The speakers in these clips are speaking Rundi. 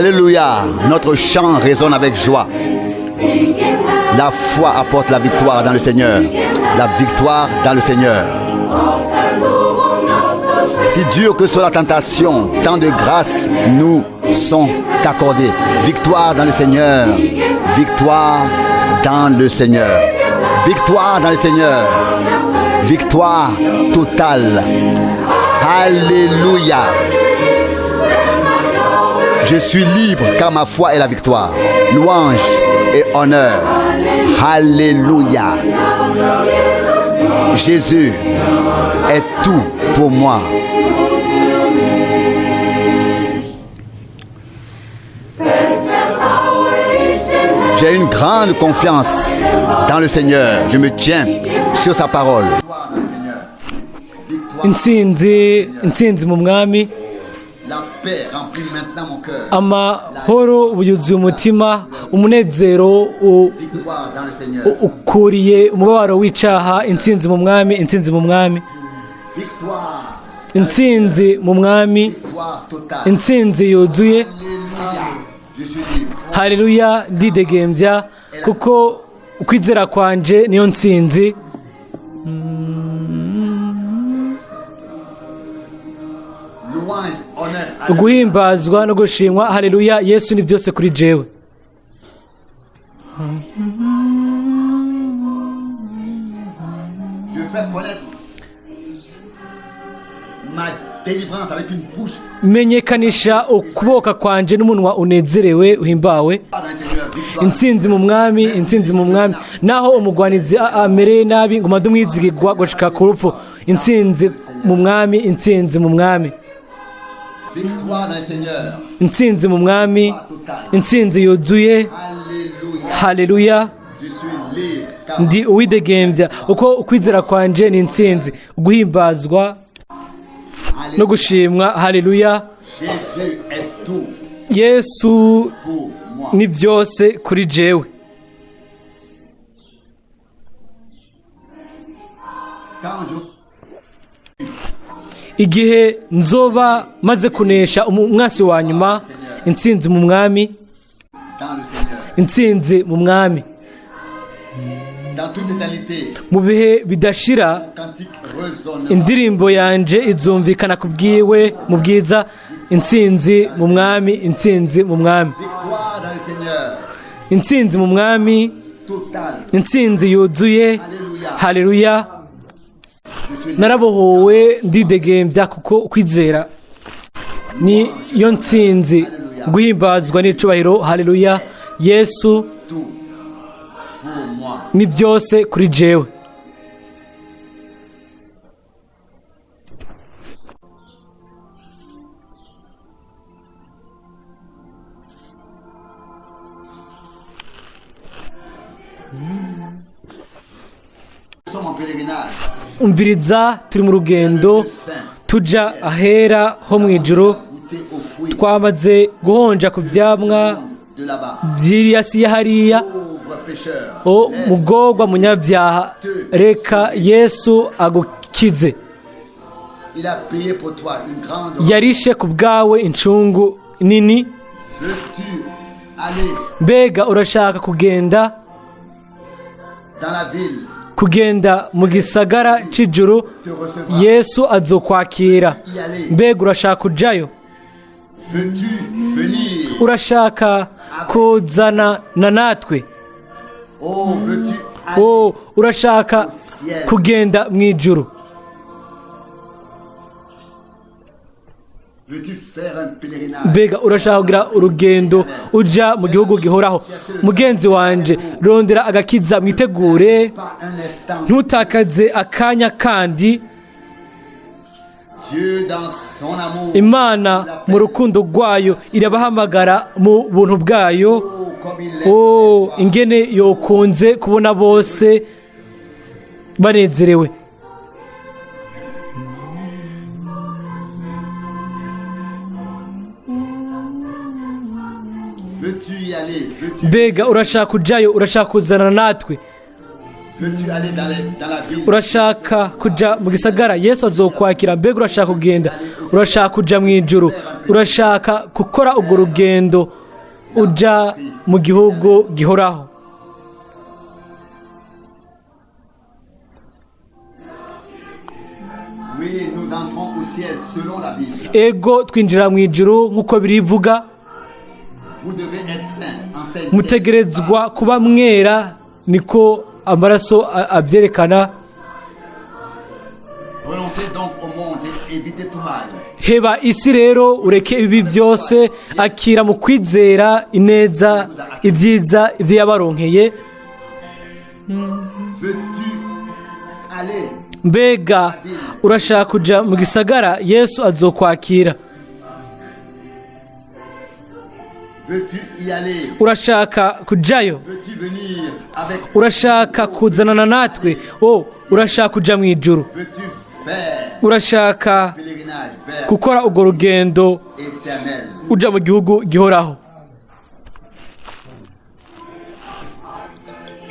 Alléluia. Notre chant résonne avec joie. La foi apporte la victoire dans le Seigneur. La victoire dans le Seigneur. Si dure que soit la tentation, tant de grâces nous sont accordées. Victoire dans le Seigneur. Victoire dans le Seigneur. Victoire dans le Seigneur. Victoire totale. Alléluia. Je suis libre car ma foi est la victoire. Louange et honneur. Alléluia. Jésus est tout pour moi. J'ai une grande confiance dans le Seigneur. Je me tiens sur sa parole. Intsinzi, intsinzi mu mwami. La paix remplit maintenant mon cœur. Amahoro yuzuye umutima, umunezero Victoire dans le Seigneur. Ukuriye umubabaro w'icaha. Intsinzi mu mwami, intsinzi mu mwami. Victoire. Intsinzi mu mwami. Victoire totale. Intsinzi yuzuye. Alléluia. Je suis libre. Haleluya, ndidegembya kuko ukwizera kwanje niyo ntsinzi. Louange, honneur. Alléluia. Guhimbazwa no gushimwa, haleluya, Yesu ni byose kuri jewe. Je fais connaître ma délivrance avec une bouche Menyekanisha ukuboka kwanje n'umunwa unezerewe uhimbawe. dans le Seigneur. Victoire. Intsinzi mu mwami, intsinzi mu mwami, naho umugwanizi amereye nabi ngo mande umwizigirwa gushika ku rupfu. Intsinzi mu mwami, intsinzi mu mwami. Victoire dans le Seigneur. Intsinzi mu mwami, intsinzi yuzuye. Alléluia. Haleluya. Je suis libre car Ndi uwidegembya uko ukwizera kwanje ni intsinzi, guhimbazwa no gushimwa, haleluya. Jésus est tout Yesu pour moi. ni byose kuri jewe. Quand je Igihe nzoba maze kunesha umwasi wa nyuma, intsinzi mu mwami. Dans le Seigneur. Intsinzi mu mwami. Dans toute éternité, Mu bihe bidashira, mon cantique résonnera. Indirimbo yanje izumvikana ku bwiwe mu bwiza. Intsinzi mu mwami, intsinzi mu mwami. Victoire dans le Seigneur. Intsinzi mu mwami. Totale. Intsinzi yuzuye, haleluya. Je suis libre. Narabohowe, ndidegembya kuko ukwizera ni yo ntsinzi. Guhimbazwa n'icubahiro, haleluya, Yesu Tout pour moi. Ni byose kuri jewe. Nous sommes en pèlerinage. Umviriza, turi mu rugendo Saint. tuja ahera ho mu ijuru. Goûter aux fruits Twamaze guhonja ku vyamwa de là-bas. vy'iriya si ya hariya. Pauvre pécheur. O mugorwa munyabyaha, reka Yesu agukize. Il a payé pour toi une grande. Yarishe ku bwawe incungu nini. Veux-tu aller Mbega urashaka kugenda dans la ville? Kugenda mu gisagara c'ijuru? Te recevra. Yesu azokwakira. Mbega urashaka kujayo? Veux-tu venir? Urashaka kuzana na natwe? Oh, veux-tu aller O urashaka kugenda mu ijuru? Veux-tu faire un pèlerinage? Mbega urashaka kugira urugendo uja mu gihugu gihoraho? Mugenzi wanje, rondera agakiza, mwitegure. Pas un instant. Ntutakaze akanya kandi. Dieu, dans son amour, Imana mu rukundo rwayo irabahamagara mu buntu bwayo. oh, comme il aime. O ingene yokunze kubona bose banezerewe. Veux-tu y aller? Veux-tu Mbega urashaka kujayo? Urashaka kuzana natwe? Veux-tu aller dans la ville? Urashaka kuja mu gisagara? Yesu azokwakira. Mbega urashaka kugenda? Urashaka kuja mu ijuru? Urashaka gukora urwo rugendo uja mu gihugu gihoraho? Oui, nous entrons au ciel selon la Bible. Ego, twinjira mu ijuru nk'uko birivuga. Vous devez être saint, enseignez. Mutegerezwa kuba mwera, niko amaraso abyerekana. Renoncez donc au monde et évitez tout mal. Heba isi rero, ureke ibibi byose, akira mu kwizera ineza, ibyiza, ibyo yabaronkeye. Veux-tu aller Mbega urashaka kuja mu gisagara? Yesu azokwakira. Veux-tu y aller? Urashaka kujayo? Veux-tu venir avec Urashaka kuzanana natwe? O, urashaka kuja mu ijuru? Veux-tu faire Urashaka pèlerinage vers gukora urwo rugendo éternel? uja mu gihugu gihoraho?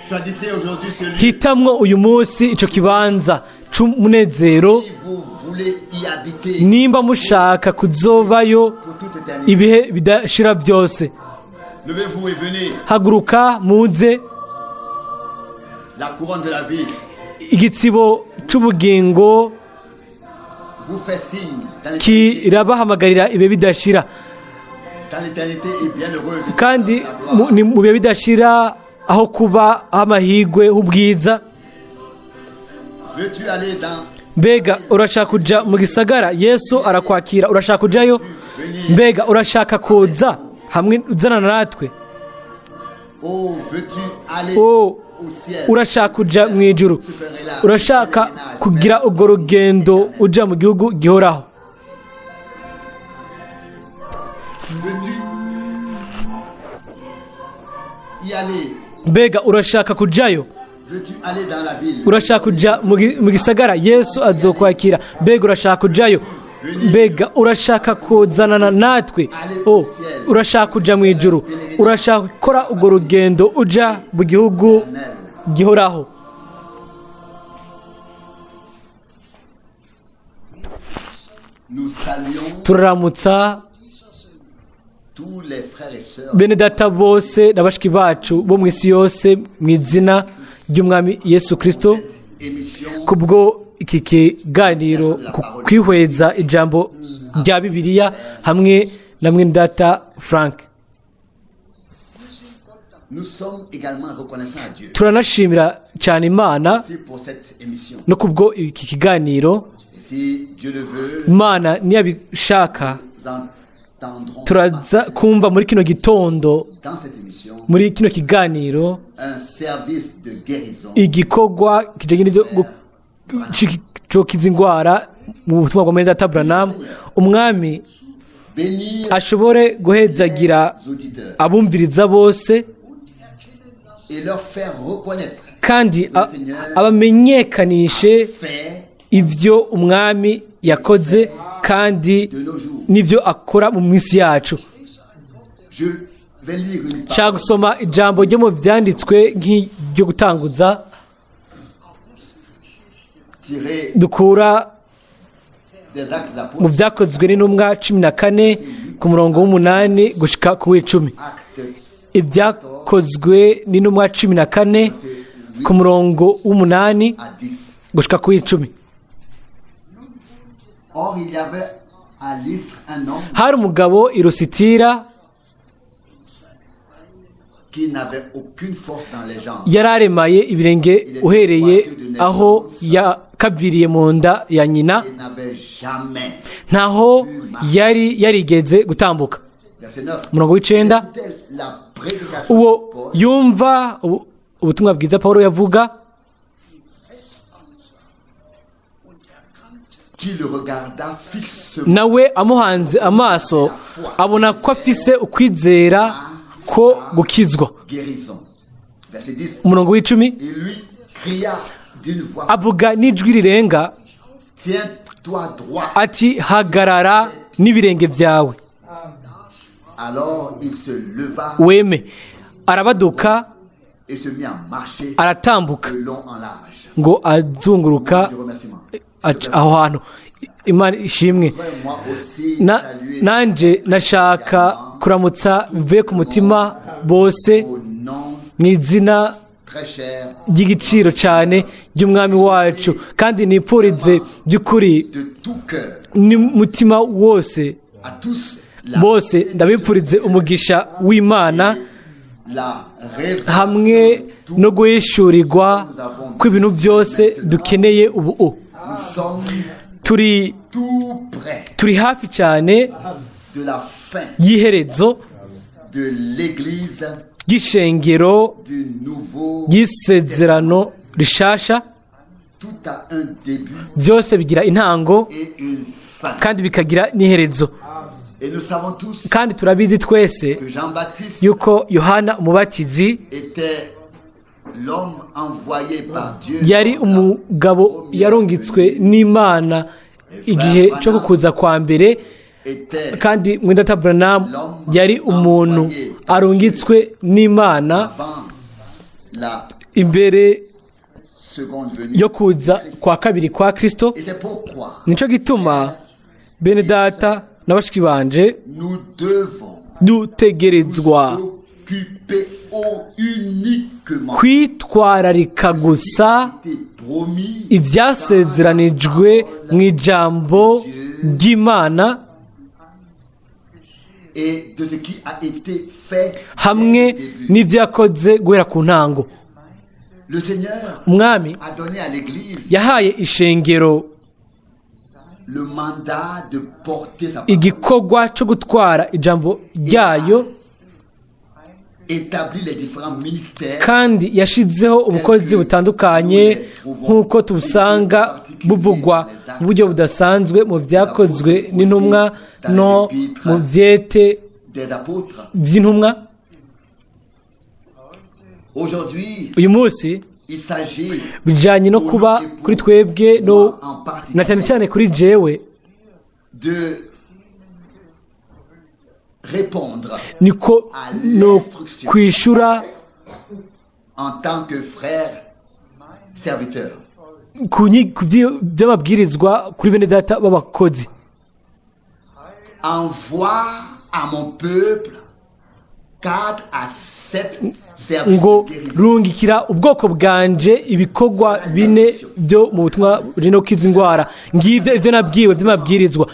Choisissez aujourd'hui celui Hitamwo uyu munsi ico kibanza c'umunezero si vous voulez y habiter nimba mushaka kuzobayo pour toute éternité. ibihe bidashira byose. Levez-vous et venez. Haguruka muze. La couronne de la vie Igitsibo c'ubugingo vous fait signe dans l'éternité. kirabahamagarira ibihe bidashira. Dans l'éternité est bienheureuse. Kandi La gloire. ni mu bihe bidashira aho kuba amahigwe h'ubwiza. Veux-tu aller dans Mbega urashaka kuja mu gisagara? Yesu arakwakira. Urashaka kujayo? Mbega urashaka kuza hamwe uzanana natwe? Oh, veux-tu aller Oh, au ciel? urashaka kuja mu ijuru? Urashaka kugira urwo rugendo uja mu gihugu gihoraho? Veux-tu y aller? Mbega urashaka kujayo? Veux-tu aller dans la ville? Urashaka kuja mu gisagara? Yesu azokwakira. Mbega urashaka kujayo? Mbega urashaka kuzanana natwe? Oh, urashaka kuja mu ijuru? Urashaka gukora urwo rugendo uja mu gihugu Éternel. gihoraho? Nous saluons Turaramutsa tous les frères et sœurs bene data bose na bashiki bacu bo mu isi yose mu izina ry'Umwami Yesu Kirisito émission kubwo iki kiganiro ku kwihweza ijambo rya Bibiliya hamwe na mwene data Frank. Nous sommes également reconnaissants à Dieu Turanashimira cyane Imana aussi pour cette émission. no kubwo iki kiganiro. Et si Dieu le veut, Imana niyabishaka, nous entendrons turaza kumva muri kino gitondo, dans cette émission muri kino kiganiro, un service de guérison igikorwa kijanye n'ivyo cokiza ingwara mu butumwa bwa mwene data Branham. Umwami bénir ashobore guhezagira les auditeurs abumviriza bose et leur faire reconnaître kandi abamenyekanishe fait ivyo Umwami yakoze kandi de nos jours. n'ivyo akora mu minsi yacu. Je vais lire une Nshaka parole gusoma ijambo ryo mu vyanditswe nk'iryo gutanguza tirée dukura des Actes des mu Apôtres, Vyakozwe n'Intumwa 14 ku murongo w'8 gushika ku w'10. Actes Ibyakozwe n'Intumwa 14 ku murongo w'8 à 10. gushika ku w'10. Or, il y avait à Lystre un homme Hari umugabo i Lusitira qui n'avait aucune force dans les jambes. yari aremaye ibirenge uhereye aho yakaviriye mu nda ya nyina, Il n'avait jamais. ntaho yari yarigeze gutambuka. Verset 9. Umurongo w'9. Écoutez la prédication Uwo de Paul yumva ubutumwa bwiza Paul yavuga, qui le regarda fixement nawe amuhanze amaso abona ko afise ukwizera ko gukizwa. guérison. Verset 10. Umurongo w'10. Il lui cria d'une voix: Avuga n'ijwi rirenga Tiens-toi droit. ati: "Hagarara n'ibirenge byawe." Alors il se leva Weme arabaduka et se mit à marcher aratambuka de long en large. ngo azunguruka Du remerciement. aho hantu. Imana ishimwe. Moi aussi saluer Nanje nashaka kuramutsa bivuye ku mutima bose au nom mu izina très cher ry'igiciro cyane ry'umwami wacu, kandi nipfurize by'ukuri de tout cœur n'umutima wose à tous la, bose ndabipfurize umugisha w'Imana la révélation hamwe de tout. no guhishurirwa kw'ibintu byose dukeneye ubu. Nous sommes Turi tout près turi hafi cyane de la fin y'iherezo de l'église ry'ishengero du nouveau. ry'isezerano rishasha. Tout a un début Byose bigira intango et une fin. kandi bikagira n'iherezo. Et nous savons tous Kandi turabizi twese que Jean-Baptiste yuko Yohana Umubatizi était l'homme envoyé par Dieu yari umugabo yarungitswe n'Imana igihe cyo kukuza kwa mbere, était kandi Mwendata Branham yari umuntu arungitswe n'Imana avant la imbere seconde venue. yo kuza kwa kabiri kwa Kristo. Et c'est pourquoi Nicyo gituma bene data na bashiki banje nous devons dutegerezwa s'occuper uniquement kwitwararika gusa été promis ibyasezeranijwe mu ijambo ry'Imana et de ce qui a été fait hamwe dès le début. n'ibyo yakoze guhera ku ntango. Le Seigneur Umwami a donné à l'Église yahaye ishengero le mandat de porter sa parole, igikorwa cyo gutwara ijambo ryayo, établi les différents ministères kandi yashizeho ubukozi butandukanye nk'uko tubusanga buvugwa mu buryo budasanzwe mu byakozwe n'intumwa no mu byete des apôtres. by'intumwa. Aujourd'hui, Uyu munsi il s'agit bijyanye no kuba kuri twebwe no na cyane cyane kuri jewe de répondre niko no kwishura en tant que frère serviteur. ku by'amabwirizwa kuri bene data b'abakozi. Envoie à mon peuple 4 à 7 services Ngo de guérison. rungikira ubwoko bwanje ibikorwa bine byo mu butumwa buri kiza indwara. Ngibyo ibyo nabwiwe by'amabwirizwa.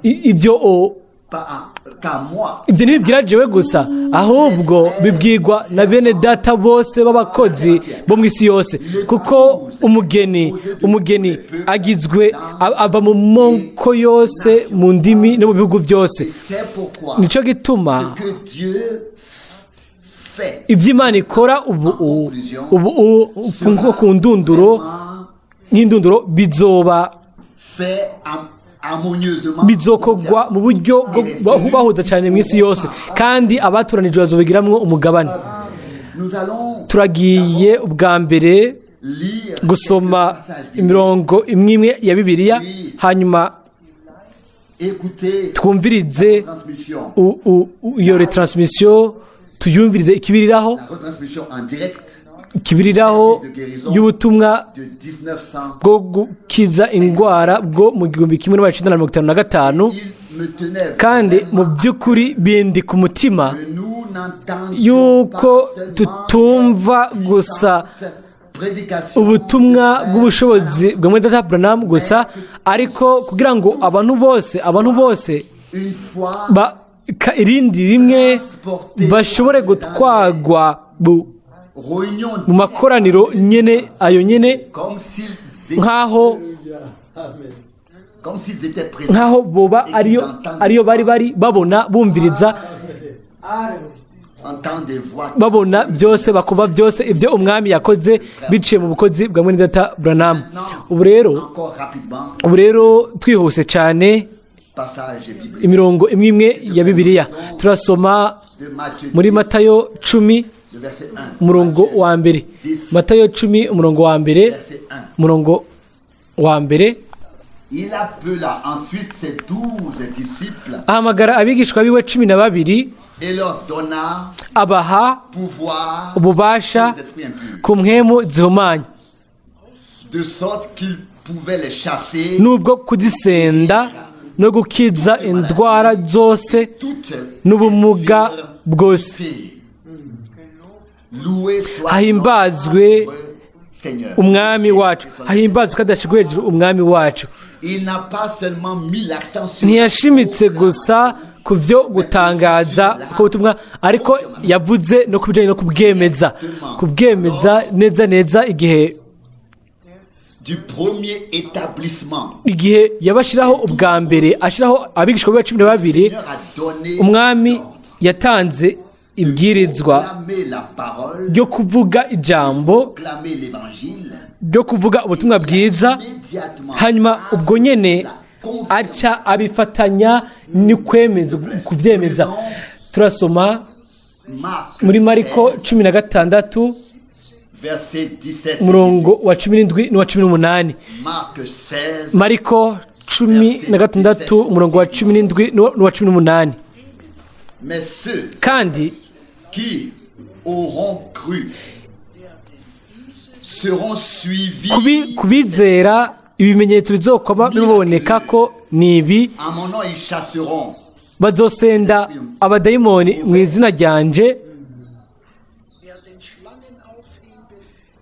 Ibyo Pas qu'à moi, ibyo ntibibwira jewe gusa, ahubwo bibwirwa na bene data bose b'abakozi bo mu isi yose, kuko umugeni agizwe ava mu moko yose, mu ndimi no mu bihugu byose. Et c'est pourquoi Nicyo gituma ce que Dieu fait ibyo Imana ikora ubu ubu nko ku ndunduro vraiment nk'indunduro bizoba fait harmonieusement bizokorwa mu buryo bwo bahuza cyane mu isi yose, kandi abatoranijwe bazobigiramwo umugabane. Nous allons Turagiye ubwa mbere lire gusoma quelques passages bibliques, imirongo imwe imwe ya Bibiliya, hanyuma écouter twumvirize la transmission, iyo retransmission, tuyumvirize ikibiriraho la retransmission en direct ikibiriraho y'ubutumwa de 1900. bwo gukiza indwara bwo mu 1955. Il me tenait Kandi mu vraiment by'ukuri bindi ku mutima que nous n'entendions yuko pas seulement tutumva gusa puissante prédication ubutumwa bw'ubushobozi bwa Mwene Branham gusa, ariko kugira ngo abantu bose une fois irindi rimwe bashobore gutwarwa réunion mu makoraniro nyene ayo nyene comme s'ils étaient, nk'aho comme s'ils étaient présents nk'aho boba ariyo bari babona, bumviriza, entendent des voix babona byose, bakumva byose ibyo umwami yakoze biciye mu bukozi bwa Mwene Data Branham. Ubu rero encore rapidement ubu rero twihuse cyane passage biblique imirongo imwe imwe ya Bibiliya turasoma de Matthieu muri 10, Matayo 10, le verset 1. umurongo wa mbere. Matayo 10, umurongo wa mbere. Verset 1. Umurongo wa mbere. Il appela ensuite ses 12 disciples Ahamagara abigishwa biwe 12, et leur donna abaha pouvoir ububasha sur les esprits impurs, ku mpwemu zihumanya, de sorte qu'ils pouvait les chasser, n'ubwo kuzisenda no gukiza indwara zose toutes n'ubumuga bwose. Loué soit Ahimbazwe notre Seigneur. umwami wacu, ahimbazwe kandi ashyirwe hejuru umwami wacu. Il n'a pas seulement mis l'accent sur Ntiyashimitse gusa ku byo gutangaza ku butumwa, ariko yavuze no ku bijyanye no kubwemeza, kubwemeza neza neza igihe du premier établissement. Igihe yabashyiraho ubwa mbere, ashyiraho abigishwa be 12, Le Seigneur a donné umwami l'ordre yatanze ibwirizwa proclamer la parole, ryo kuvuga ijambo, proclamer l'évangile. Ryo kuvuga ubutumwa bwiza. Immédiatement, Hanyuma ubwo nyene aca abifatanya ni kwemeza, kubyemeza. Turasoma Marc muri Mariko 16, 16, verset 17. umurongo wa 17 n'uwa 18. Marc 16, Mariko 16, umurongo wa 17 n'uwa 18. Mais ceux Kandi qui auront cru seront suivis. Kubizera ibimenyetso bizokwama biboneka ko ni ibi: En mon nom, ils chasseront. Bazosenda abadayimoni mu izina ryanje, werden Schlangen aufheben,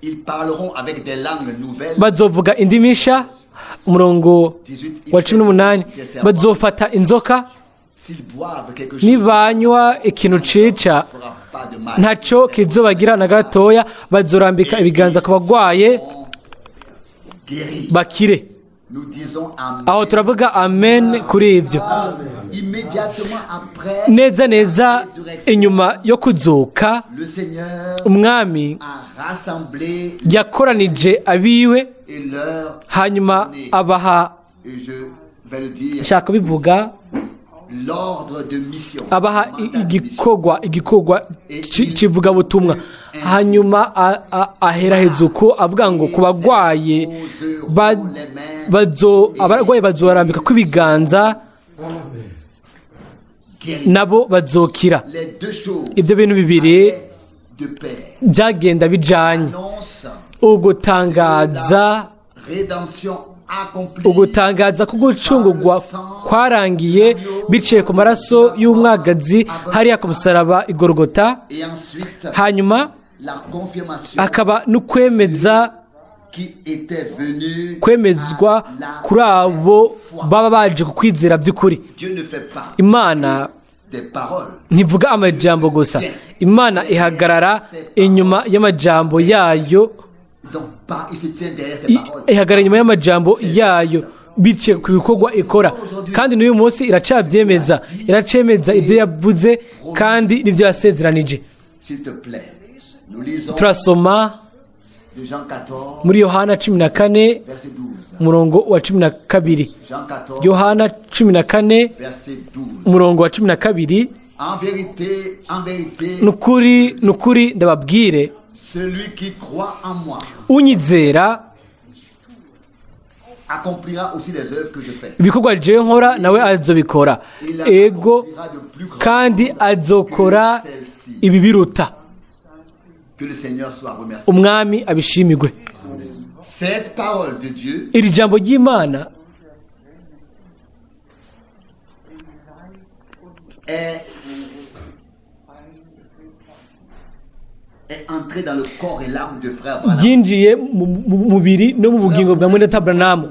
Ils parleront avec des langues nouvelles. Bazovuga indimi nsha. Umurongo 18, wa 18: bazofata inzoka, S'ils boivent quelque chose, nibanywa ikintu cica ne fera pas de mal. ntaco kizobagira na gatoya, bazorambika ibiganza ku bagwaye Guéris. bakire. Nous disons Amen. Aho turavuga amen kuri ibyo. Immédiatement après, Neza neza inyuma yo kuzuka, le Seigneur umwami a rassemblé yakoranije abiwe, et leur, hanyuma abaha, et je vais le dire, nshaka kubivuga, l'ordre de mission. Abaha Mandat de mission. igikorwa kivugabutumwa. Hanyuma aheraheza uko avuga ngo ku bagwaye abarwayi bazorambika kw'ibiganza, Guéris. Nabo bazokira. Les deux choses Ibyo bintu bibiri allaient de pair. byagenda bijanye. Annonce Ugutangaza rédemption accomplie ugutangaza ko gucungurwa kwarangiye biciye ku maraso y'umwagazi hariya ku musaraba igorogota, et ensuite hanyuma la confirmation akaba n'ukwemeza, qui était venue kwemezwa à la kuri abo foi. baba baje ku kwizera by'ukuri. Dieu ne fait pas Imana des paroles. Ntivuga amajambo gusa, Imana ihagarara inyuma y'amajambo yayo. Donc pas, il se tient derrière ses paroles. Ihagarara inyuma y'amajambo yayo biciye ku bikorwa ikora, kandi n'uyu munsi iracabyemeza, iracemeza ibyo yavuze kandi n'ibyo yasezeranije. S'il te plaît. Nous lisons Turasoma de Jean 14, muri Yohana 14, verset 12. umurongo wa 12. Jean 14, Yohana 14, verset 12. umurongo wa 12. En vérité, en vérité, Nukuri, nukuri, ndababwire, celui qui croit en moi unyizera accomplira aussi les œuvres que je fais. Ibikorwa jewe nkora nawe azobikora, Il ego, accomplira de plus grandes kandi azokora que celles-ci. ibi biruta. Que le Seigneur soit remercié. Umwami abishimirwe. Cette parole de Dieu Iri jambo ry'Imana est entrée dans le corps et l'âme de frère Branham. Ryinjiye mu mubiri no mu bugingo bwa mwene Branham.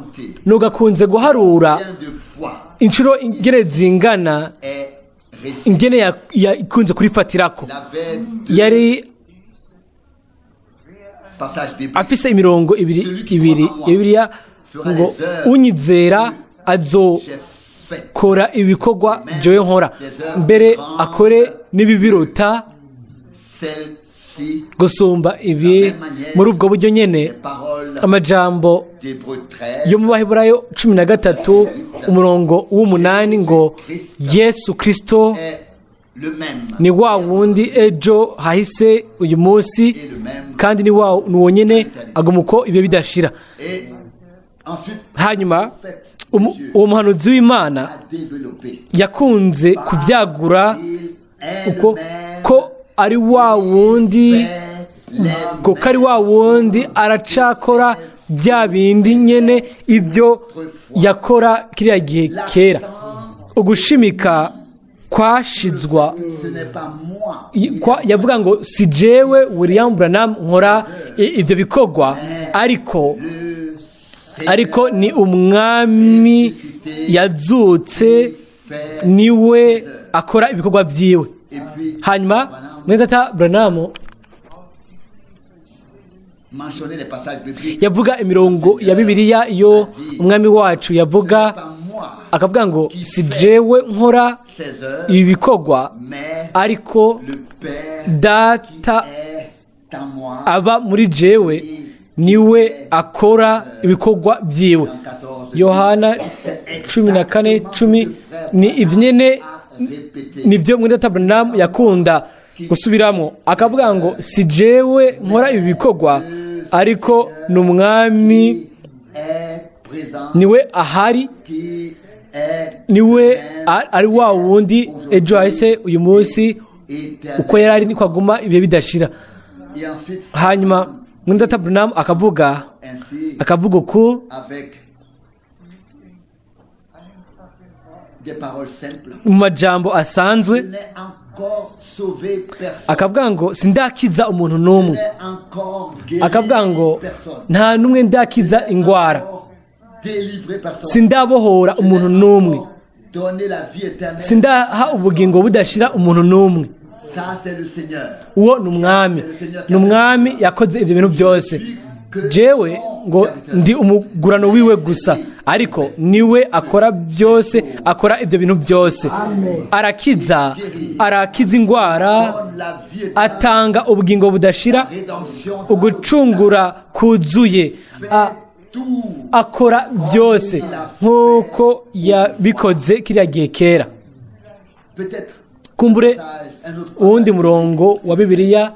Nugakunze guharura Combien de fois inshuro ingene zingana est référé. ingene yakunze kurifatirako. Il avait deux Yari passages bibliques. afise imirongo ibiri ya Bibiliya ngo unyizera azokora J'ai fait ibikorwa jewe nkora, mbere akore n'ibibiruta celle-ci, gusumba ibi. Muri ubwo buryo nyene, les paroles amajambo d'Hébreux 13, yo mu Baheburayo 13, umurongo w'umunani ngo Yesu Kristo est le même ni wa wundi ejo hahise, uyu munsi, et le même. kandi ni wa ni uwo nyene aguma uko ibyo bidashira. Et ensuite, Hanyuma fait Dieu uwo muhanuzi w'Imana a développé. yakunze kubyagura Il est uko le même, ko ari wa wundi, fait les kuko ari wa wundi aracakora Bya bindi nyene ibyo yakora kiriya gihe kera. Ugushimika kwashizwa Ce n'est pas moi. Yavuga ngo si jewe William Branham nkora ibyo bikorwa, ariko Le Seigneur ariko ni Umwami yazutse, fait. niwe akora ibikorwa byiwe. Et puis, Hanyuma mwene data Branham mentionner les passages bibliques. yavuga imirongo ya Bibiliya iyo Umwami wacu yavuga, Pas moi akavuga ngo si jewe nkora ces heures, ibi bikorwa, mais ariko le Père Data est en moi. aba muri jewe, niwe akora ibikorwa byiwe. Yohana 14:10. Ni ibyo nyene, Répété. nibyo mwene data Branham yakunda gusubiramo, akavuga ngo si jewe nkora ibi bikorwa, ariko ni Umwami Est présent. niwe ahari, Qui est niwe ari wa wundi ejo hahise, uyu munsi, éternel. uko yari ari niko aguma ibihe bidashira. Et ensuite, Hanyuma mwene data Branham akavuga ainsi, akavuga uku avec des paroles simples. mu majambo asanzwe, Je n'ai encore sauvé personne. akavuga ngo sindakiza umuntu n'umwe. Je n'ai encore guéri Akavuga ngo personne. nta n'umwe ndakiza ingwara, Encore délivré personne. sindabohora umuntu n'umwe, Donner la vie éternelle. sindaha ubugingo budashira umuntu n'umwe. Ça, c'est le Seigneur. Uwo ni Umwami, ni Umwami yakoze ibyo bintu byose. Jewe ngo ndi umugurano wiwe gusa, ariko niwe akora byose, akora ibyo bintu byose. Arakiza, arakiza ingwara, Donne la vie éternelle. atanga ubugingo budashira, Rédemption. ugucungura kuzuye. Fait tout. Akora byose nk'uko yabikoze kiriya gihe kera. Peut-être Kumbure passage, un autre uwundi murongo wa Bibiliya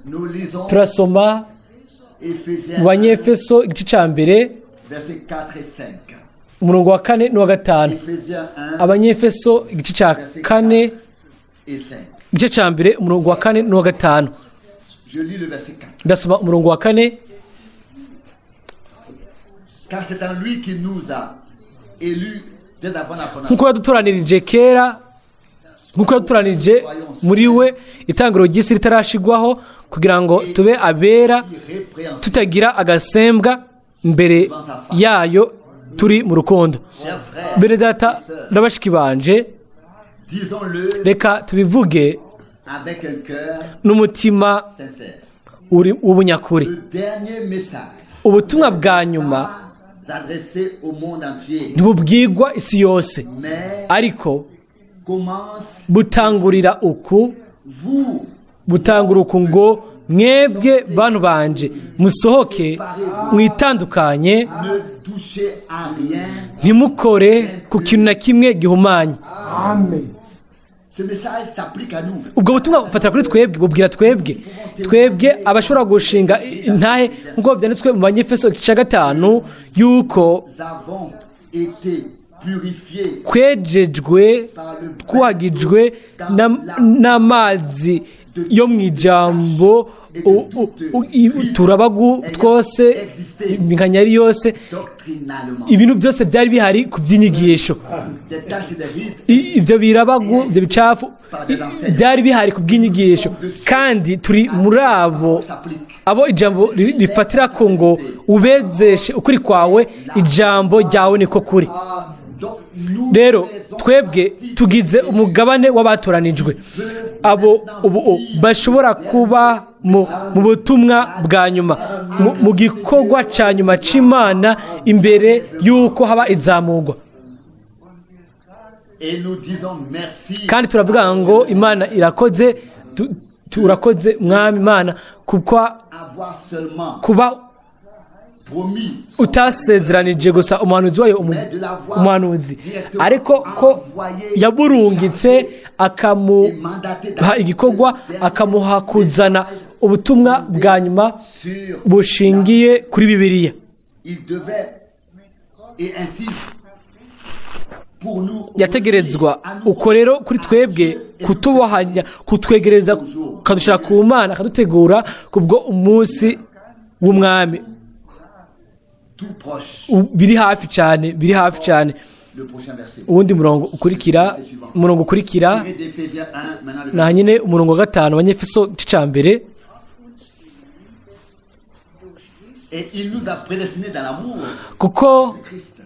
Nous lisons turasoma Éphésiens mu Banyefeso igice cya 1, versets 4 et 5. umurongo wa 4 n'uwa 5. Éphésiens 1 Abanyefeso igice cya 4, et 5. igice cya 1, umurongo wa 4 n'uwa 5. Je lis le verset 4. Ndasoma umurongo wa 4. Car c'est en lui qui nous a élus dès avant la fondation. Nk'uko yadutoranirije kera, nk'uko yadutoranirije muri we itangiriro ry'isi ritarashigwaho, kugira ngo tube abera, Irrépréhensible. tutagira agasembwa mbere yayo, turi mu rukundo. Chers frères, Bene data na bashiki banje, disons-le reka tubivuge avec un cœur n'umutima sincère. uri w'ubunyakuri. Le dernier message Ubutumwa bwa nyuma pas adressé au monde entier, ntibubwigwa isi yose, mais ariko commence butangurira uku, vous butangura uku ngo: mwebwe bantu banje, musohoke mwitandukanye, ne touchez à rien. ntimukore ku kintu na kimwe gihumanye. Amen. Ce message s'applique à nous. Ubwo butumwa bufatira kuri twebwe, bubwira twebwe, twebwe abashobora gushinga intahe nk'uko byanditswe mu Banyefeso igice cya 5 yuko Nous avons été purifiés kwejejwe, twuhagijwe n'amazi yo mu ijambo, turabagu twose, iminkanyari yose, doctrinalement. ibintu byose byari bihari ku by'inyigisho. Des taches et des rides Ibyo birabagu, ibyo bicafu byari bihari ku bw'inyigisho, kandi turi muri abo s'appliquent. abo ijambo rifatira ko ngo ubezeshe ukuri kwawe, ijambo ryawe niko kuri. Donc nous Rero faisons twebwe partie tugize umugabane w'abatoranijwe, abo ubu bashobora kuba mu butumwa bwa nyuma, mu gikorwa cya nyuma c'Imana imbere y'uko haba izamurwa. Et nous disons merci. Kandi turavuga ngo Imana irakoze, turakoze Mwami Imana kuko Avoir seulement kuba promis utasezeranije gusa umuhanuzi wayo, umuhanuzi, ariko ko yaburungitse akamuha igikorwa, akamuha kuzana ubutumwa bwa nyuma sur bushingiye kuri Bibiliya. il devait et ainsi pour nous Yategerezwa uko rero kuri twebwe kutubohanya, kutwegereza, akadushyira ku Mana, akadutegura kubwo umunsi w'Umwami. Tout proche. Biri hafi cyane, biri hafi cyane. Le prochain verset. Uwundi murongo ukurikira, umurongo ukurikira Tiré d'Éphésiens 1, maintenant le na nyine umurongo wa 5, Abanyefeso igice cya mbere. Et il nous a prédestinés dans l'amour Kuko de Christ.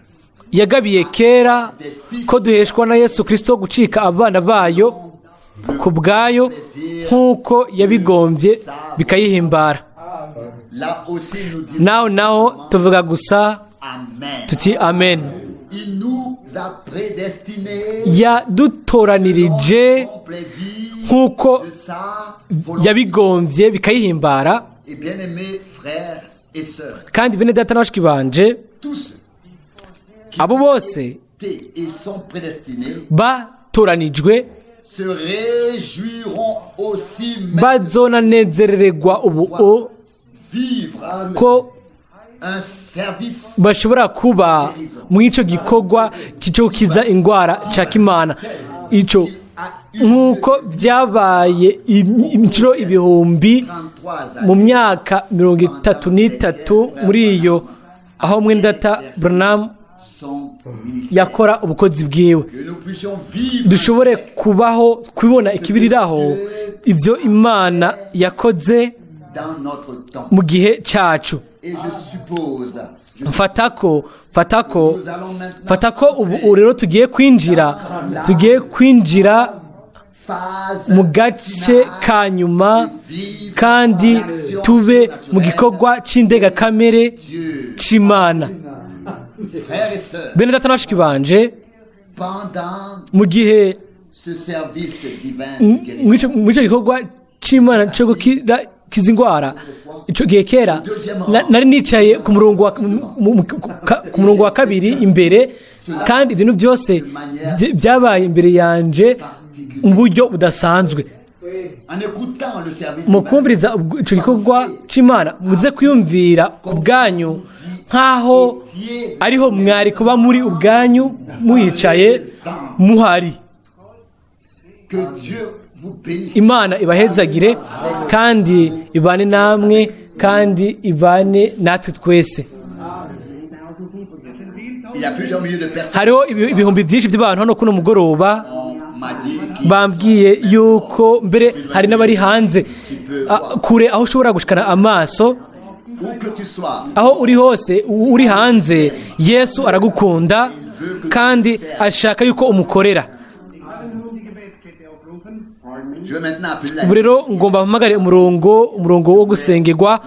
yagabiye kera ko duheshwa na Yesu Kirisito gucika abana bayo ku bwayo, nk'uko yabigombye bikayihimbara. Là aussi, nous disons Naho naho tuvuga gusa Amen. tuti amen. Il nous a prédestinés Yadutoranirije au plaisir nk'uko de sa volonté. yabigombye bikayihimbara. Et bien-aimés frères et sœurs, Kandi bene data na bashiki banje, tous ceux abo bose qui et sont prédestinés batoranijwe se réjouiront aussi maintenant bazonanezerererwa ubu o vivre ko un service bashobora kuba mu icyo gikorwa cyo gukiza indwara cya kimana icyo, nk'uko byabaye inshuro ibihumbi 33 mu années. myaka 33 muri iyo aho mwendata Branham Son ministère. yakora ubukozi bwiwe. Que nous puissions vivre Dushobore kubaho kubibona ikibiriraho ibyo Imana yakoze dans notre temps. mu gihe cyacu. Et je suppose, Mfata ko nous allons maintenant fata ko ubu rero tugiye kwinjira phase mu gace ka nyuma, kandi tube mu gikorwa cy'indengakamere Dieu. c'Imana. Frères et sœurs, Bene data na bashiki banje, pendant mu gihe ce service divin de guérison, muri ico gikorwa c'Imana cyo gukira kiza indwara, ico gihe kera nari nicaye ku murongo wa kabiri imbere, kandi ibintu byose byabaye imbere yanje mu buryo budasanzwe. En écoutant le service Mu divin, kumviriza ico gikorwa c'Imana, muze kwiyumvira ku bwanyu nk'aho ariho mwari kuba muri ubwanyu muyicaye muhari. Que Dieu vous bénisse. Imana ibahezagire kandi ibane namwe kandi ibane natwe twese. Il y a plusieurs milliers de personnes, Hariho ibihumbi byinshi by'abantu hano kuno mugoroba. on m'a dit, qui Bambwiye yuko mbere hari n'abari hanze kure aho ushobora gushikana amaso. Où que tu sois, Aho uri hose, uri hanze, Yesu aragukunda kandi ashaka yuko umukorera. Je vais maintenant appeler la Ubu rero ngomba mpamagare umurongo wo gusengerwa.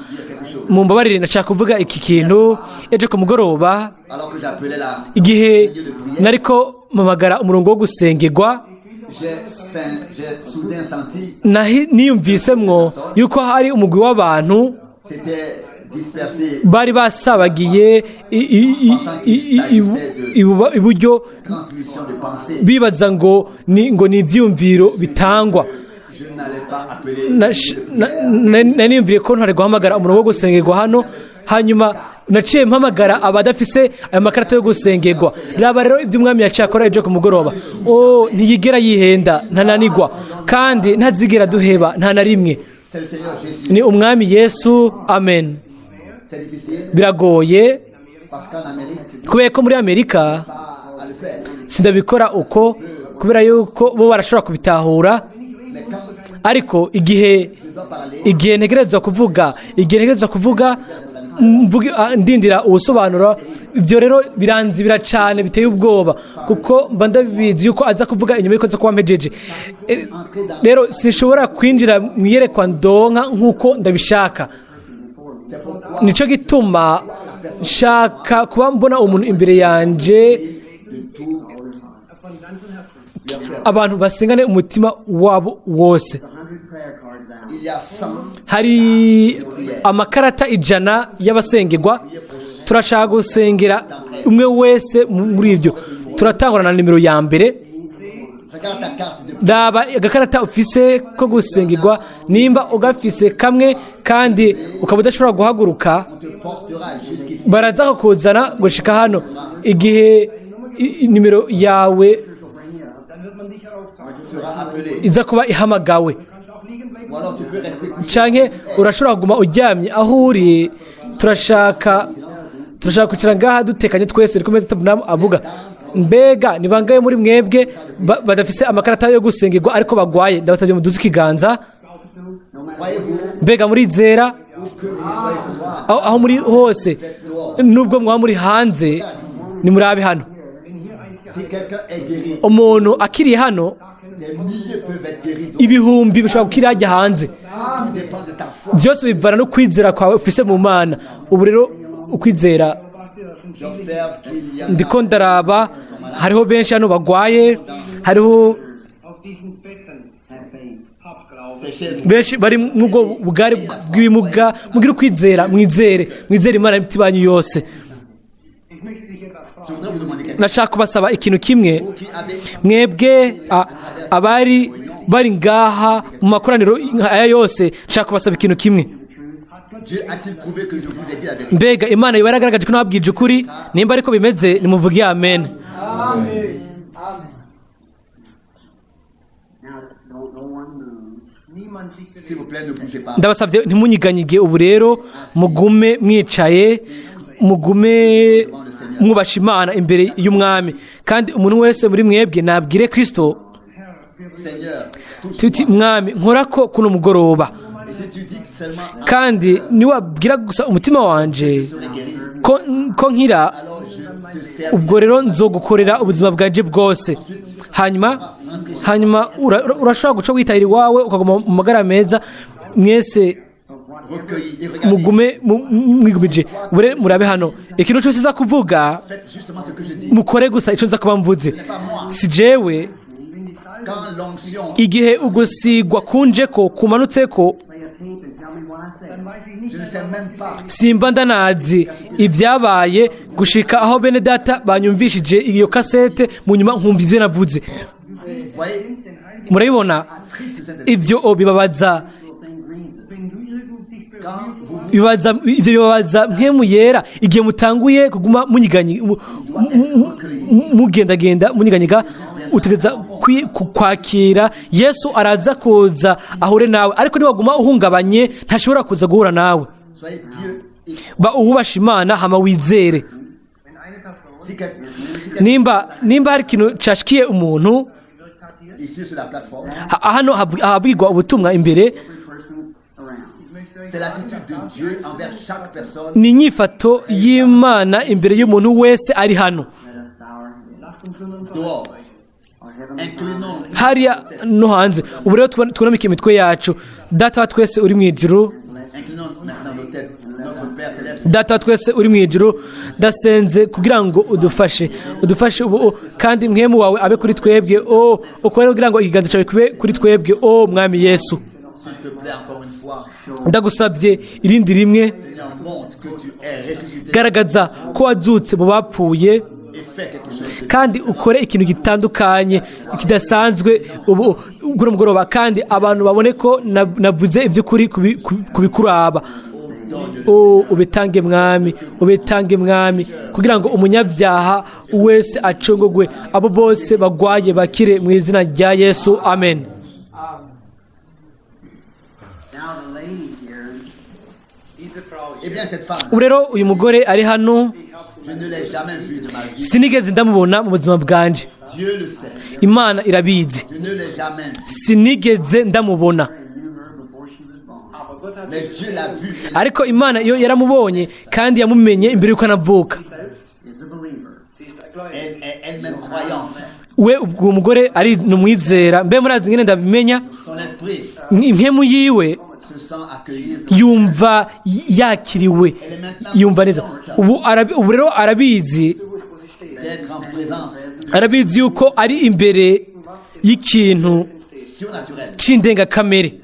Mumbabarire, nashaka kuvuga iki kintu. Ejo ku mugoroba, Alors que j'appelais la igihe nariko mpamagara umurongo wo gusengerwa, j'ai soudain senti niyumvisemwo yuko hari umugwi w'abantu c'était dispersé bari basabagiye iburyo, transmission de pensée. bibaza ngo ni ibyiyumviro bitangwa. Je n'allais pas appeler Nari niyumviye ko ntari guhamagara umurongo wo gusengerwa hano, hanyuma naciye mpamagara abadafise ayo makarita yo gusengerwa. Raba rero ibyo Umwami yaciye akora ejo ku mugoroba. Oh, ntiyigera yihenda, ntananigwa, kandi ntazigera duheba nta na rimwe. C'est le Seigneur Jésus. Ni Umwami Yesu, amen. C'est difficile Biragoye parce qu'en Amérique, kubera ko muri Amerika pas à le faire. sindabikora uko, kubera yuko bo barashobora kubitahura. Mais quand Ariko igihe je dois parler, igihe ntegerezwa kuvuga ndindira ubusobanuro, ibyo rero biranzibira cyane biteye ubwoba, kuko mba ndabizi yuko aza kuvuga inyuma yuko nza kuba mpejeje. Rero sinshobora kwinjira mu iyerekwa ndonka nk'uko ndabishaka. C'est pourquoi Nicyo gituma nshaka kuba mbona umuntu imbere yanje, de tout abantu basengane umutima wabo wose. Il y a 100 Hari amakarata 100 y'abasengerwa. Turashaka gusengera umwe wese muri ibyo. Turatangura na nimero ya mbere. Regarde ta carte de Raba agakarata ufise ko gusengerwa. Nimba ugafise kamwe kandi ukaba udashobora guhaguruka, On te portera jusqu'ici. baraza kukuzana gushika hano igihe nimero yawe Sera appelé. iza kuba ihamagawe. Ou alors tu peux rester couché. Canke urashobora kuguma uryamye aho uri. Turashaka Turashaka kwicara ngaha dutekanye twese. Niko Branham avuga. Mbega ni bangahe muri mwebwe badafise amakarata yo gusengerwa ariko bagwaye? Ndabasabye muduze ikiganza. Croyez-vous Mbega murizera? où que vous soyez ce soir, Aho muri hose, nubwo mwaba muri hanze, nimurabe hano. Si quelqu'un est guéri, Umuntu akiriye hano, des milliers peuvent être guéris. Donc, ibihumbi bishobora gukira hajya hanze. tout dépend de ta foi. Byose bivana no kwizera kwawe ufise mu Mana. Ubu rero ukwizera. J'observe qu'il y a Ndiko ndaraba, hariho benshi hano bagwaye, hariho Auf diesen Betten habt Glauben. Ces chaises. benshi bari mw'ubwo bugari bw'ibimuga. Mugire ukwizera, mwizere, mwizere Imana imitima yanyu yose. Ich möchte dich etwas fragen. Je voudrais vous demander quelque Nashaka kubasaba ikintu kimwe. chose. Qui avait Mwebwe abari bari ngaha mu makoraniro aya yose, nshaka kubasaba ikintu kimwe. Dieu a-t-il prouvé que je vous ai dit la vérité? Mbega Imana iba yaragaragaje ko nababwije ukuri? Nimba ariko bimeze, nimuvuge amen. Now, don't no one move. Niemand sich bewegt. S'il vous plaît, ne bougez pas. Ndabasabye ntimunyiganyige. Ubu rero mugume mwicaye, mugume mwubasha Imana imbere y'Umwami, kandi umuntu wese muri mwebwe nabwire Kristo Seigneur, touche. tuti: "Mwami, nkora ko kuno mugoroba." Et si tu dis seulement Kandi niwabwira gusa umutima wanje ko nkira, alors je te sers. ubwo rero nzogukorera ubuzima bwanje bwose. Hanyuma urashobora guca witahira iwawe, ukaguma mu magara meza. Mwese Recueilli et regardez. mugume mwigumije. Ubu rero murabe hano, ikintu cyose nza kuvuga, Faites justement ce que je dis. mukore gusa icyo nza kuba mvuze, si jewe. Quand l'onction, Igihe ugusigwa kunje ko kumanutse ko, Play a tape and tell me what I said. Dann weiß ich nicht, je ne sais même pas. simba ndanazi ibyabaye gushika aho bene data banyumvishije iyo kasete, mu nyuma nkumva ibyo navuze. Voyez, Murabibona? triste Saint-Esprit. Ibyo bibabaza wenn du irgend dich berührst. Quand vous vous bibabaza ibyo bibabaza Mpwemu Yera igihe mutanguye kuguma munyiganyi mugendagenda munyiganyiga. Utegereza kwakira Yesu, araza kuza ahure nawe, ariko niwaguma uhungabanye ntashobora kuza guhura nawe. Soyez pieux et Ba uwubasha Imana, hama wizere. Wenn eine Person si quelqu'un Nimba hari ikintu cashikiye umuntu ici sur la plateforme, hano ahabwirwa ubutumwa imbere, Every person around. c'est l'attitude de Dieu envers chaque personne. Ni inyifato y'Imana imbere y'umuntu wese ari hano. Let us bow our heads. Lasst uns nun unsere Dehors, Our Heavenly inclinons Hariya no hanze. Ubu rero twunamike imitwe yacu. Data wa twese uri mu ijuru, Inclinons maintenant nos têtes, notre Père céleste. Data wa twese uri mu ijuru, ndasenze kugira ngo udufashe, udufashe ubu, kandi Mpwemu wawe abe kuri twebwe. O ukore kugira ngo ikiganza cyawe kibe kuri twebwe, o Mwami Yesu. S'il te plaît, encore une fois, Ndagusabye irindi rimwe, Seigneur, montre que tu es ressuscité garagaza ko wazutse mu bapfuye, et fais quelque chose de kandi ukore ikintu gitandukanye kidasanzwe ubu kuri mugoroba, kandi abantu babone ko navuze iby'ukuri kubikuraba. O ubitange Mwami, ubitange Mwami, kugira ngo umunyabyaha wese acungugwe, abo bose bagwaye bakire, mu izina rya Yesu, amen. Now the lady here, Diese Frau Eh bien, cette femme, Ubu rero uyu mugore ari hano, je ne l'ai jamais vue de ma vie. sinigeze ndamubona mu buzima bwanje. Dieu le sait. Imana irabizi. Je ne l'ai jamais vue. Sinigeze ndamubona. I knew her before she was born. Aber Gott hat Mais Dieu l'a vue. Et Ariko Imana iyo yaramubonye kandi yamumenye imbere y'uko anavuka. Is a believer. Sie ist ein Gläubiger. Elle est elle-même croyante. We ubwo mugore ari ni umwizera. Mbe murazi ngene ndabimenya? Son esprit Impwemu yiwe se sent accueilli. yumva yakiriwe, yumva neza ubu. Ubu rero arabizi D'être en présence arabizi yuko ari imbere y'ikintu surnaturelle. c'indengakamere. Ich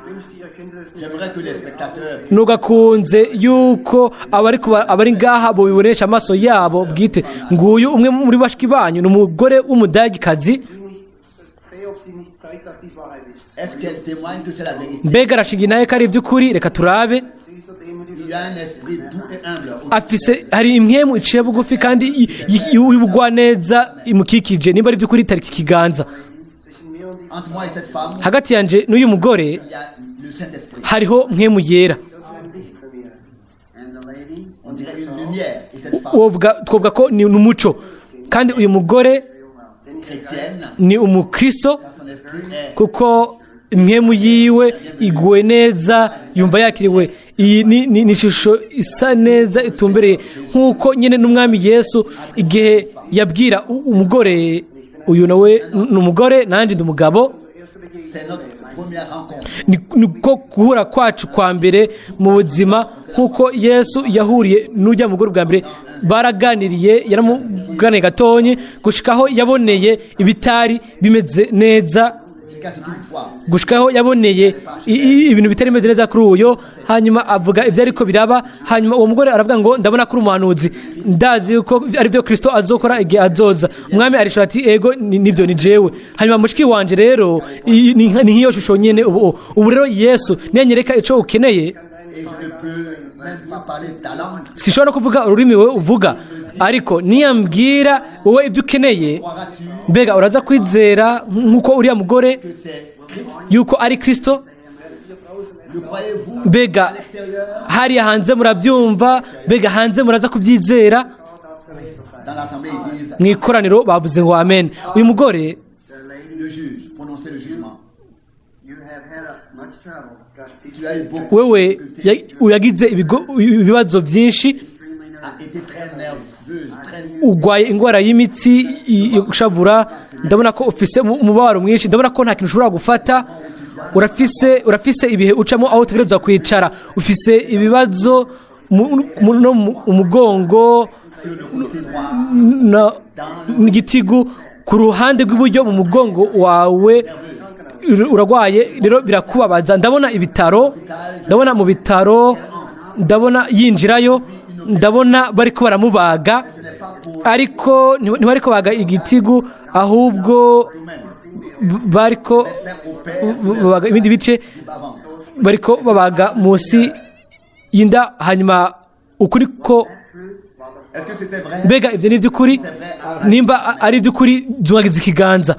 wünschte, ihr könntet es nicht. J'aimerais que les spectateurs Nugakunze yuko abari ngaha bobibonesha amaso yabo bwite. Nguyu umwe muri bashiki banyu, ni umugore w'Umudagikazi. Sehe, ob sie nicht zeigt, dass dies Wahrheit ist. Est-ce qu'elle témoigne que c'est la vérité? Mbega arashinga intahe ko ari iby'ukuri? Reka turabe. Sie ist so demütig. Il y a un esprit doux et humble. Afise hari impwemu iciye bugufi kandi y'ubugwaneza imukikije. Nimba ari iby'ukuri, tarika ikiganza. Zwischen mir und diesem Entre moi et cette femme, Hagati yanje n'uyu mugore il y a le Saint-Esprit. hariho Mpwemu Yera. ein Licht für mir. And the lady, On dirait une lumière. Et cette femme Twovuga ko ni umuco, kandi uyu mugore chrétienne, ni umukristo, son esprit est kuko impwemu yiwe iguwe neza, yumva yakiriwe. Iyi ni ishusho isa neza itumbereye, nk'uko nyine n'umwami Yesu igihe yabwira umugore, uyu nawe ni umugore nanjye ndi umugabo. C'est notre première rencontre. Niko guhura kwacu kwa mbere mu buzima, nk'uko Yesu yahuriye n'ujya mugore bwa mbere, baraganiriye, yaramuganiye gatonyi gushikaho yaboneye ibitari bimeze neza, Jusqu'à ce qu'il voit gushikaho yaboneye ibintu bitari bimeze neza kuri uyo, hanyuma avuga ibyo ariko biraba. Hanyuma uwo mugore aravuga ngo ndabona ko uri umuhanuzi, ndazi yuko ari byo Kristo azokora igihe azoza. Umwami arishura ati ego, nibyo, ni jewe. Hanyuma mushiki wanje rero, iyi ni nk'iyo shusho nyene. Ubu rero Yesu niyanyereka ico ukeneye, et je ne peux même pas parler ta langue. sinshobora no kuvuga ururimi wowe uvuga, ariko niyambwira wowe ibyo ukeneye, Croiras-tu mbega uraza kwizera nk'uko uriya mugore que c'est Christ? yuko ari Kristo? Le croyez-vous Mbega à l'extérieur? hariya hanze murabyumva? Mbega hanze muraza kubyizera? Dans l'assemblée, ils disent Mu ikoraniro bavuze ngo amen. Uyu mugore, le juge, prononcer le jugement. You have had much trouble. Tu as eu beaucoup wewe de difficultés, uyagize ibibazo byinshi, a été très nerveuse, très urwaye indwara y'imitsi yo gushavura. Ndabona ko ufise umubabaro mwinshi, ndabona ko nta kintu ushobora gufata. Urafise ibihe ucamo aho utegerezwa kwicara, ufise ibibazo no mu umugongo sur le côté droit, n'igitigu ku ruhande rw'iburyo mu mugongo wawe uragwaye, rero birakubabaza. Ndabona ibitaro, ndabona mu bitaro, ndabona yinjirayo, ndabona bariko baramubaga, ariko ntibariko baga igitigu, ahubwo bariko médecin opère babaga ibindi bice, bas-ventre. bariko babaga munsi y'inda. Hanyuma ukuri ko Est-ce que c'était vrai? mbega ibyo ni iby'ukuri? Nimba ari iby'ukuri, zuhagiza ikiganza.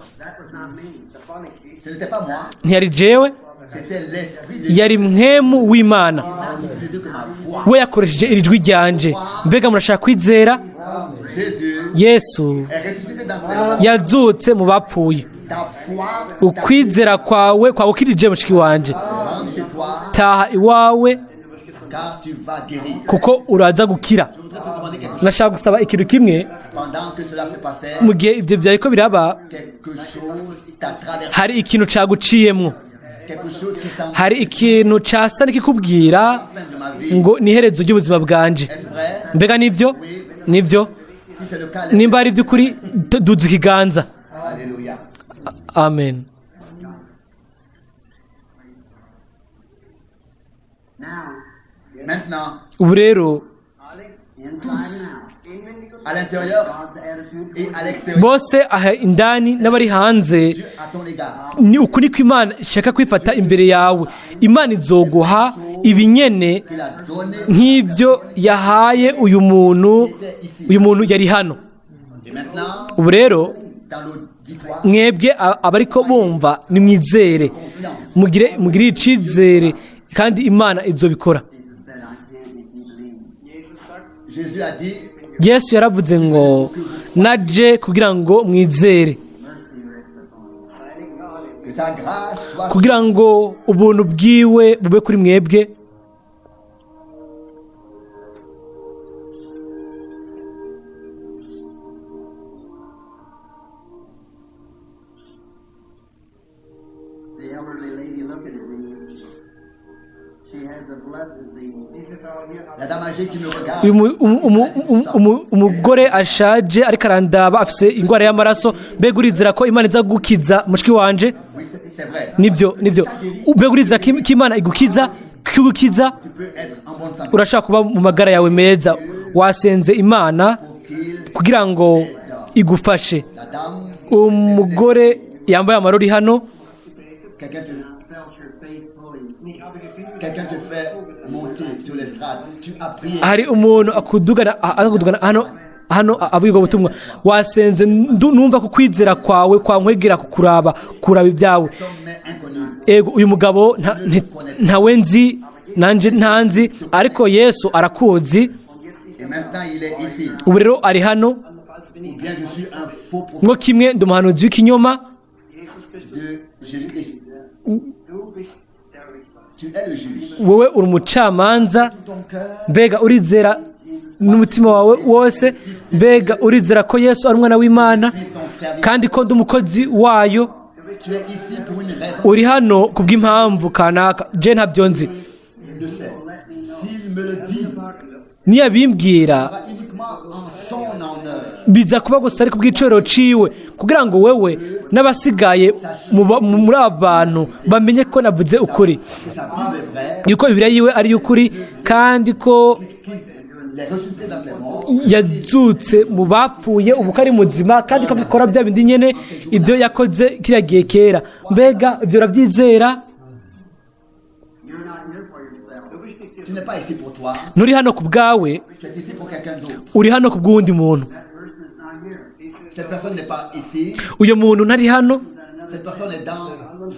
Ce n'était pas moi, Ntiyari jewe, c'était l'esprit de Dieu yari mwemu w'Imana, qui n'a utilisé que ma voix. we yakoresheje iri jwi ryanje. Mbega murashaka kwizera? Jésus Yesu est ressuscité dans tes morts. yazutse mu bapfuye. Ta foi Ukwizera kwawe kwagukirije, mushiki wanje. rentre chez toi, Taha iwawe, car tu vas guérir. kuko uraza gukira. Je voudrais te demander quelque chose. Nashaka gusaba ikintu kimwe. Pendant que cela se passait, Mu gihe ibyo byariko biraba, quelque chose t'a traversé, hari ikintu caguciyemwo, quelque chose qui semble hari ikintu casa n'ikikubwira la fin de ma vie. ngo ni iherezo ry'ubuzima bwanje. Est-ce vrai? Mbega nibyo? Nibyo. Si c'est le cas, Nimba ari iby'ukuri, duza ikiganza. Alléluia. Amen. Now, Maintenant, Ubu rero inside and out, à l'intérieur God's attitude et à l'extérieur, bose aha indani n'abari hanze, Dieu à ton égard. ni uku niko Imana ishaka kwifata imbere yawe. Imana izoguha ibinyene Qu'il a donné nk'ibyo yahaye uyu muntu, uyu muntu yari hano. Et maintenant, Ubu rero dans l'auditoire, mwebwe abariko bumva, nimwizere, mugire icizere, kandi Imana izobikora. Jesus said, I can't if you believe. Jésus a dit, Yesu yaravuze ngo naje kugira ngo mwizere, Mercy rests upon you. que sa grâce soit kugira ngo ubuntu bwiwe bube kuri mwebwe. The elderly lady looking at me, she has a blood disease. La dame âgée qui me regarde, Uyu umugore ashaje ariko arandaba, afise indwara y'amaraso. Mbega urizera ko Imana iza gukiza, mushiki wanje? oui, c'est vrai. Nibyo, nibyo. Mbega urizera ko Imana igukiza, kigukiza? Tu peux être en bonne santé Urashaka kuba mu magara yawe meza. Wasenze Imana pour qu'il, kugira ngo igufashe. la dame, Umugore yambaye amarori hano, quelqu'un te, Felt your faith pulling. quelqu'un te fait monter sur l'estrade. Tu as prié. Hari umuntu akudugana hano avuga ubwo butumwa. Wasenze, numva ko kwizera kwawe kwankwegera kukuraba, kuraba ibyawe. Homme mais inconnu. Ego, uyu mugabo ntawe nzi, nanje ntanzi, ariko Yesu arakuzi. Et maintenant, il est ici. Ubu rero ari hano. Ou bien je suis un faux prophète Ngo kimwe ndi umuhanuzi w'ikinyoma de Jésus-Christ. Tu es le juge. Wowe uri umucamanza. Tout ton cœur, Mbega urizera n'umutima wawe wose? Mbega urizera ko Yesu ari umwana w'Imana suis son serviteur. kandi ko ndi umukozi wayo? Tu es ici pour une raison. Uri hano kubw'impamvu kanaka, je ntabyo nzi. Je le sais. S'il me le dit, Niyabimbwira, va uniquement en son honneur. biza kuba gusa ari kubw'icoro ciwe, kugira ngo wewe n'abasigaye muri aba bantu bamenye ko navuze ukuri, Que sa Bible est vraie, yuko Bibiliya yiwe ari ukuri, kandi ko qu'il est ressuscité dans les morts. yazutse mu bapfuye, ubu ko ari muzima, kandi ko abikora bya bindi nyene ibyo yakoze kiriya gihe kera. Mbega ibyo urabyizera? You're not here for yourself. Tu n'es pas ici pour toi, Nturi hano ku bwawe, tu es ici pour quelqu'un d'autre. uri hano ku bw'uwundi muntu. That person is not here. Cette personne n'est pas ici, Uyu muntu ntari hano. cette personne est dans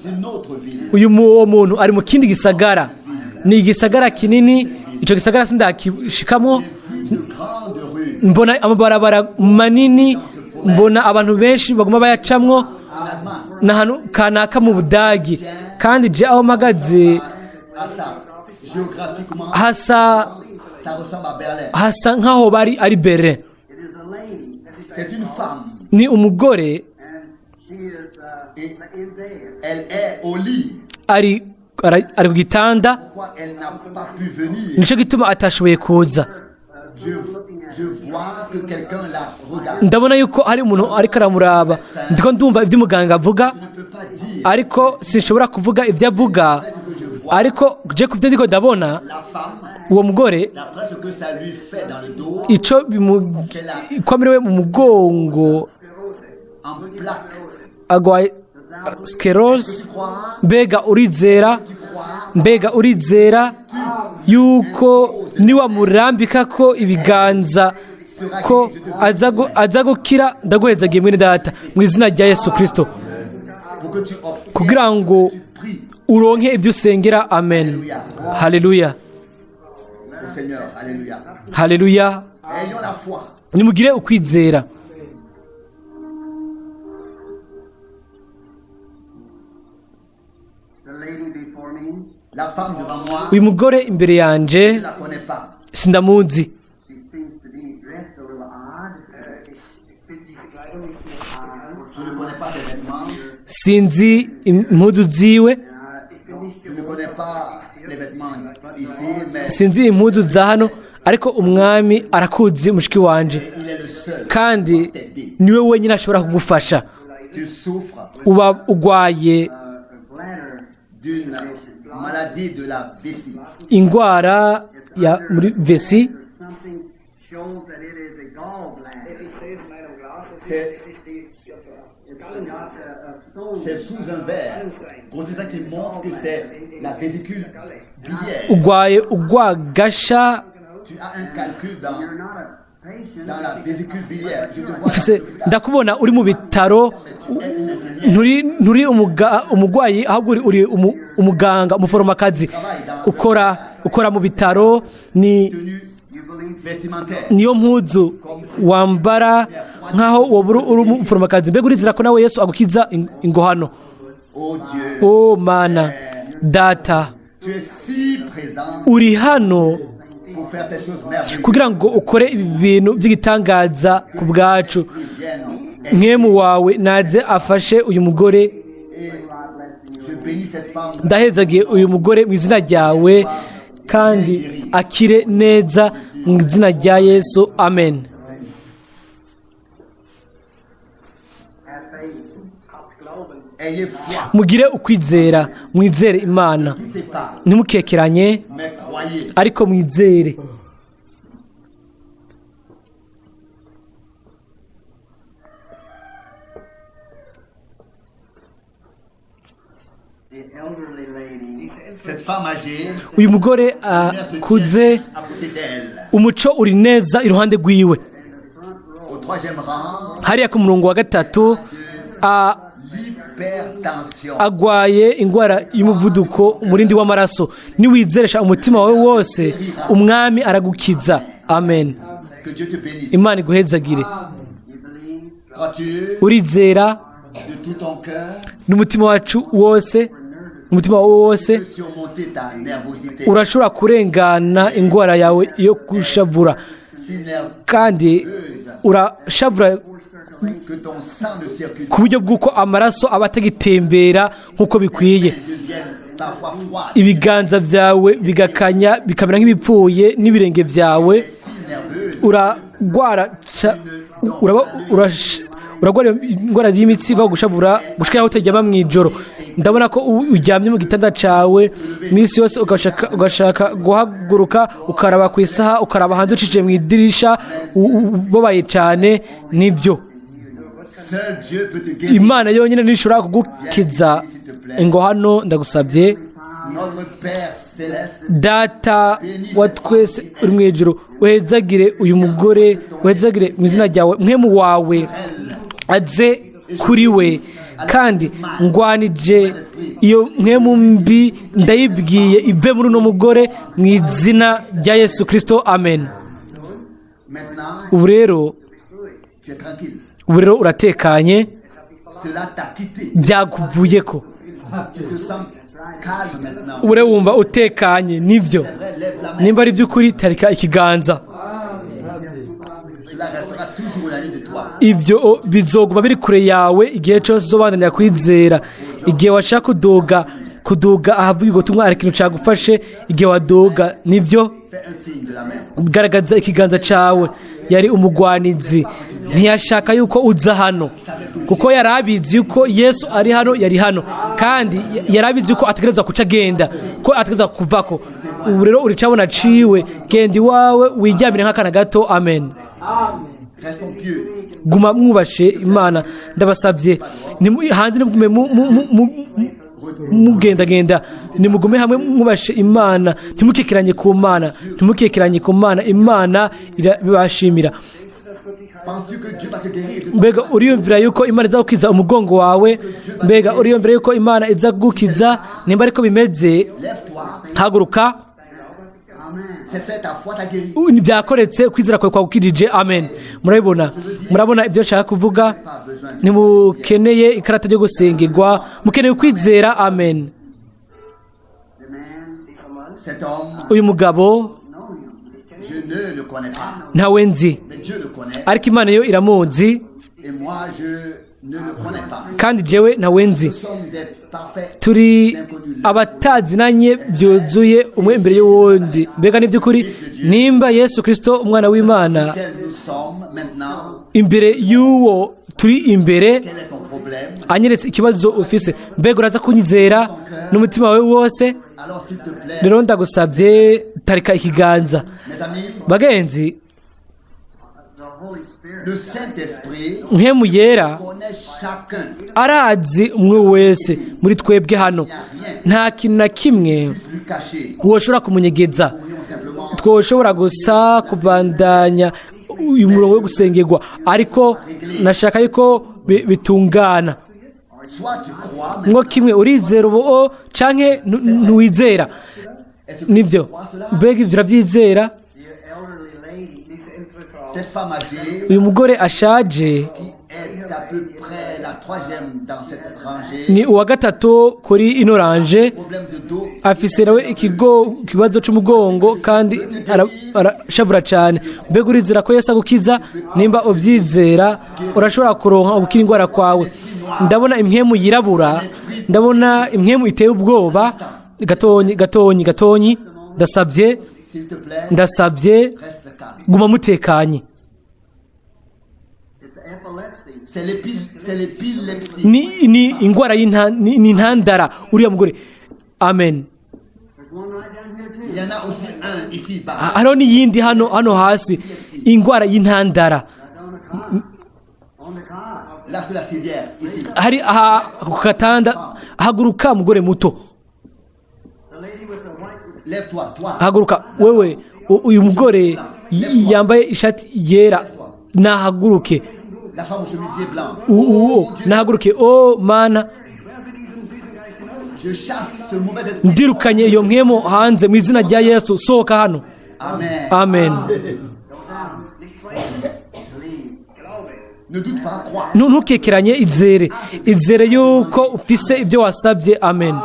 une autre ville. Uwo muntu ari mu kindi gisagara, ni igisagara kinini. Icyo gisagara sindakishikamo. Une grande rue Mbona amabarabara manini, mbona abantu benshi baguma bayacamwo. en Allemagne. Ni ahantu kanaka mu Budagi, kandi je aho mpagaze À ça, géographiquement, hasa ça ressemble à Berlin. hasa nk'aho bari ari Berlin. It is a lady, C'est une femme. Ni umugore. And she is in bed. Elle est au lit. Ari ku gitanda. Pourquoi elle n'a pas pu venir? Nicyo gituma atashoboye kuza. Je vois que quelqu'un la regarde. Ndabona yuko hari umuntu ariko aramuraba. Ndiko ndumva ibyo umuganga avuga, Je ne peux pas dire ariko sinshobora kuvuga ibyo avuga, ce que je vois. ariko je ku byo ndiko ndabona, La femme, uwo mugore, d'après ce que ça lui fait dans le dos, ico ko amerewe mu mugongo, en plaque. agwaye sclerose. Tu crois, Mbega urizera? tu crois, Mbega urizera yuko niwamurambika ko ibiganza ko aza gukira? Ndaguhezagiye, mwene data, mu izina rya Yesu Kirisito, pour que tu obtiennes, kugira ngo tu pries uronke ibyo usengera. Amen, haleluya. Au Seigneur. Alléluia. Haleluya. Ayons la foi. Nimugire ukwizera. The lady before me, La femme devant moi, Uyu mugore imbere yanje, je ne la connais pas. sindamuzi. she seems to be dressed a little odd. Je ne connais pas ses vêtements. Sinzi impuzu ziwe. Je ne connais pas les vêtements ici, mais Sinzi impuzu za hano, ariko Umwami arakuzi, mushiki wanje, il est le seul kandi à t'aider. niwe wenyine ashobora kugufasha. Tu souffres Uba ugwaye Bladder d'une maladie de la vessie. ingwara ya muri vessie. Something shows that it is a gallbladder. C'est It's got a stone. c'est sous un verre. Grossissant qui montre que c'est la vésicule biliaire. Ugwaye ugwagasha. Tu as un calcul dans, You're not a patient. dans la vésicule biliaire. Je te vois. Ufise dans l'hôpital. ndakubona uri mu bitaro. Nturi umugwayi, ahubwo uri umuganga, umuforomakazi, ukora mu bitaro. Ni Tenue vestimentaire. niyo mpuzu wambara nk'aho woba uri umuforomakazi. Mbega urizera ko nawe Yesu agukiza ingohano? Oh Dieu, O Mana Data, tu es si présent uri hano pour faire ces choses merveilleuses. kugira ngo ukore ibi bintu by'igitangaza ku bwacu. Vienne. Mpwemu wawe naze afashe uyu mugore. Et je bénis cette femme. Ndahezagiye uyu mugore mu izina ryawe, kandi akire neza mu izina rya Yesu, amen. Have faith. Ayez foi. Mugire ukwizera, mwizere Imana. Doutez pas, Ntimukekeranye, mais croyez. ariko mwizere. The elderly lady. Cette femme âgée, Uyu mugore la lumière se akuze, tient à côté d'elle. umuco uri neza iruhande rwiwe. Au troisième rang, Hariya ku murongo wa gatatu, l'hypertension. agwaye indwara y'umuvuduko, umurindi w'amaraso. Niwizeresha umutima wawe wose, Umwami aragukiza. Amen. Que Dieu te bénisse. Imana iguhezagire. Crois-tu Urizera de tout ton cœur n'umutima wacu wose, umutima wawe wose? peux surmonter ta nervosité. Urashobora kurengana indwara yawe yo kushavura, Si nerveuse kandi urashavura que ton sang ne circule ku buryo bw'uko amaraso aba atagitembera nk'uko bikwiye, devienne parfois froide. Ibiganza byawe bigakanya bikamera nk'ibipfuye n'ibirenge byawe. Si nerveuse Uragwara uragwara indwara y'imitsi bagushavura gushika aho utaryama mu ijoro. Ndabona ko uryamye mu gitanda cawe iminsi yose, ugashaka guhaguruka, ukaraba ku isaha, ukaraba hanze ucije mu idirisha, ubabaye cyane. Nibyo. Seul Dieu peut te guérir. Imana yonyine ntishobora kugukiza. Ngo hano ndagusabye. Notre Père céleste, Data wa twese uri mu ijuru, uhezagire uyu mugore, uhezagire mu izina ryawe mwemu wawe aze kuri we. Kandi ngwanije iyo mwemu mbi, ndayibwiye ive muri uno mugore mu izina rya Yesu Kirisito, amen. Maintenant, Ubu rero, tu es tranquille. ubu rero uratekanye. Cela t'a quitté. Byakuvuye ko. Tu te sens calme maintenant. Ubu rero wumva utekanye, nibyo? C'est vrai, lève la main. Nimba ari iby'ukuri, tarika ikiganza. Cela restera toujours éloigné de toi. Ibyo bizoguma biri kure yawe igihe cyose uzobandanya kwizera. Igihe washaka kuduga ahavuga ubutumwa, hari ikintu cyagufashe igihe waduga, nibyo? Fais un signe de la main. Garagaza ikiganza cyawe. Yari umugwanizi, ntiyashaka yuko uza hano kuko yari abizi yuko Yesu ari hano, yari hano, kandi yari abizi yuko ategerezwa kuca agenda, ko ategerezwa kuvako. Ubu rero uricabona ciwe. Genda iwawe wiryamire nk'akana gato, amen. Restons pieux. Guma mwubashe Imana, ndabasabye. Hanze nimugume mugendagenda, nimugume hamwe mwubashe Imana, ntimukekeranye ku Mana, ntimukekeranye ku Mana. Imana irabibashimira. Penses-tu que Dieu va te guérir de ton Mbega uriyumvira yuko Imana iza gukiza umugongo wawe? Mbega uriyumvira yuko Imana iza gukiza? Nimba ariko bimeze, Lève-toi. haguruka. C'est fait, ta foi t'a guéri. Byakoretse, kwizera kwawe kwagukijije, amen. Murabibona, murabona ibyo nshaka kuvuga? Ntimukeneye ikarata ryo gusengerwa, mukeneye kwizera, amen. Cet homme, Uyu mugabo, je ne le connais pas. ntawe nzi, Mais Dieu le connaît. ariko Imana yo iramuzi. Et moi, je ne le connais pas. Kandi jewe ntawe nzi. Nous sommes des parfaits Turi inconnus. abatazinanye byuzuye umwe imbere y'uwundi. Mbega ni by'ukuri, nimba Yesu Kirisito umwana w'Imana, Quels nous sommes maintenant, imbere y'uwo turi imbere, quel est ton problème? anyeretse ikibazo ufise, mbega uraza kunyizera n'umutima wawe wose? Alors, s'il te plaît, Rero ndagusabye, tarika ikiganza. mes amis, Bagenzi, le Saint-Esprit Mpwemu Yera connaît chacun. arazi umwe wese muri twebwe hano. Nta kintu na kimwe Puisse lui cacher. woshobora kumunyegeza. Pourrions simplement Twoshobora gusa kubandanya uyu murongo wo gusengerwa, ariko nashaka yuko bitungana. Soit tu crois, Ngo kimwe urizera ubu o canke ntiwizera. Est-ce que tu Nibyo? crois cela? Mbega ibyo urabyizera? Die elderly lady, diese ältere Frau, Cette femme âgée Uyu mugore ashaje qui est à peu près la troisième dans cette rangée, ni uwa gatatu kuri ino rangée. problème de dos, Afise nawe ikibazo c'umugongo kandi arashavura cyane. Mbega urizera ko Yesu agukiza? Nimba ubyizera, urashobora kuronka ubukira indwara kwawe. Ndabona impwemu yirabura, ndabona impwemu iteye ubwoba. Gatonyi, gatonyi, gatonyi, ndasabye. S'il te plaît, Ndasabye, reste calme. guma mutekanye. It's epilepsy. C'est l'épilepsie. Ni indwara ni intandara uriya mugore, amen. There's one right down here too. Il y en a aussi un ici bas. Hariho n'iyindi hano hasi, indwara y'intandara. Right on the cot. On the cot. Là sur la civière, ici. Hari aha ku gatanda. Haguruka, mugore muto. The lady with the white Lève-toi, toi. Haguruka wewe. Uyu mugore yambaye ishati yera nahaguruke. La femme au chemisier blanc. Nahaguruke. O Mana, Je chasse ce mauvais esprit. ndirukanye iyo mpwemu hanze mu izina rya Yesu. Sohoka hano. Amen. Amen. Ne doute pas, crois. Ntukekeranye, izere, izere yuko ufise ibyo wasabye. Amen.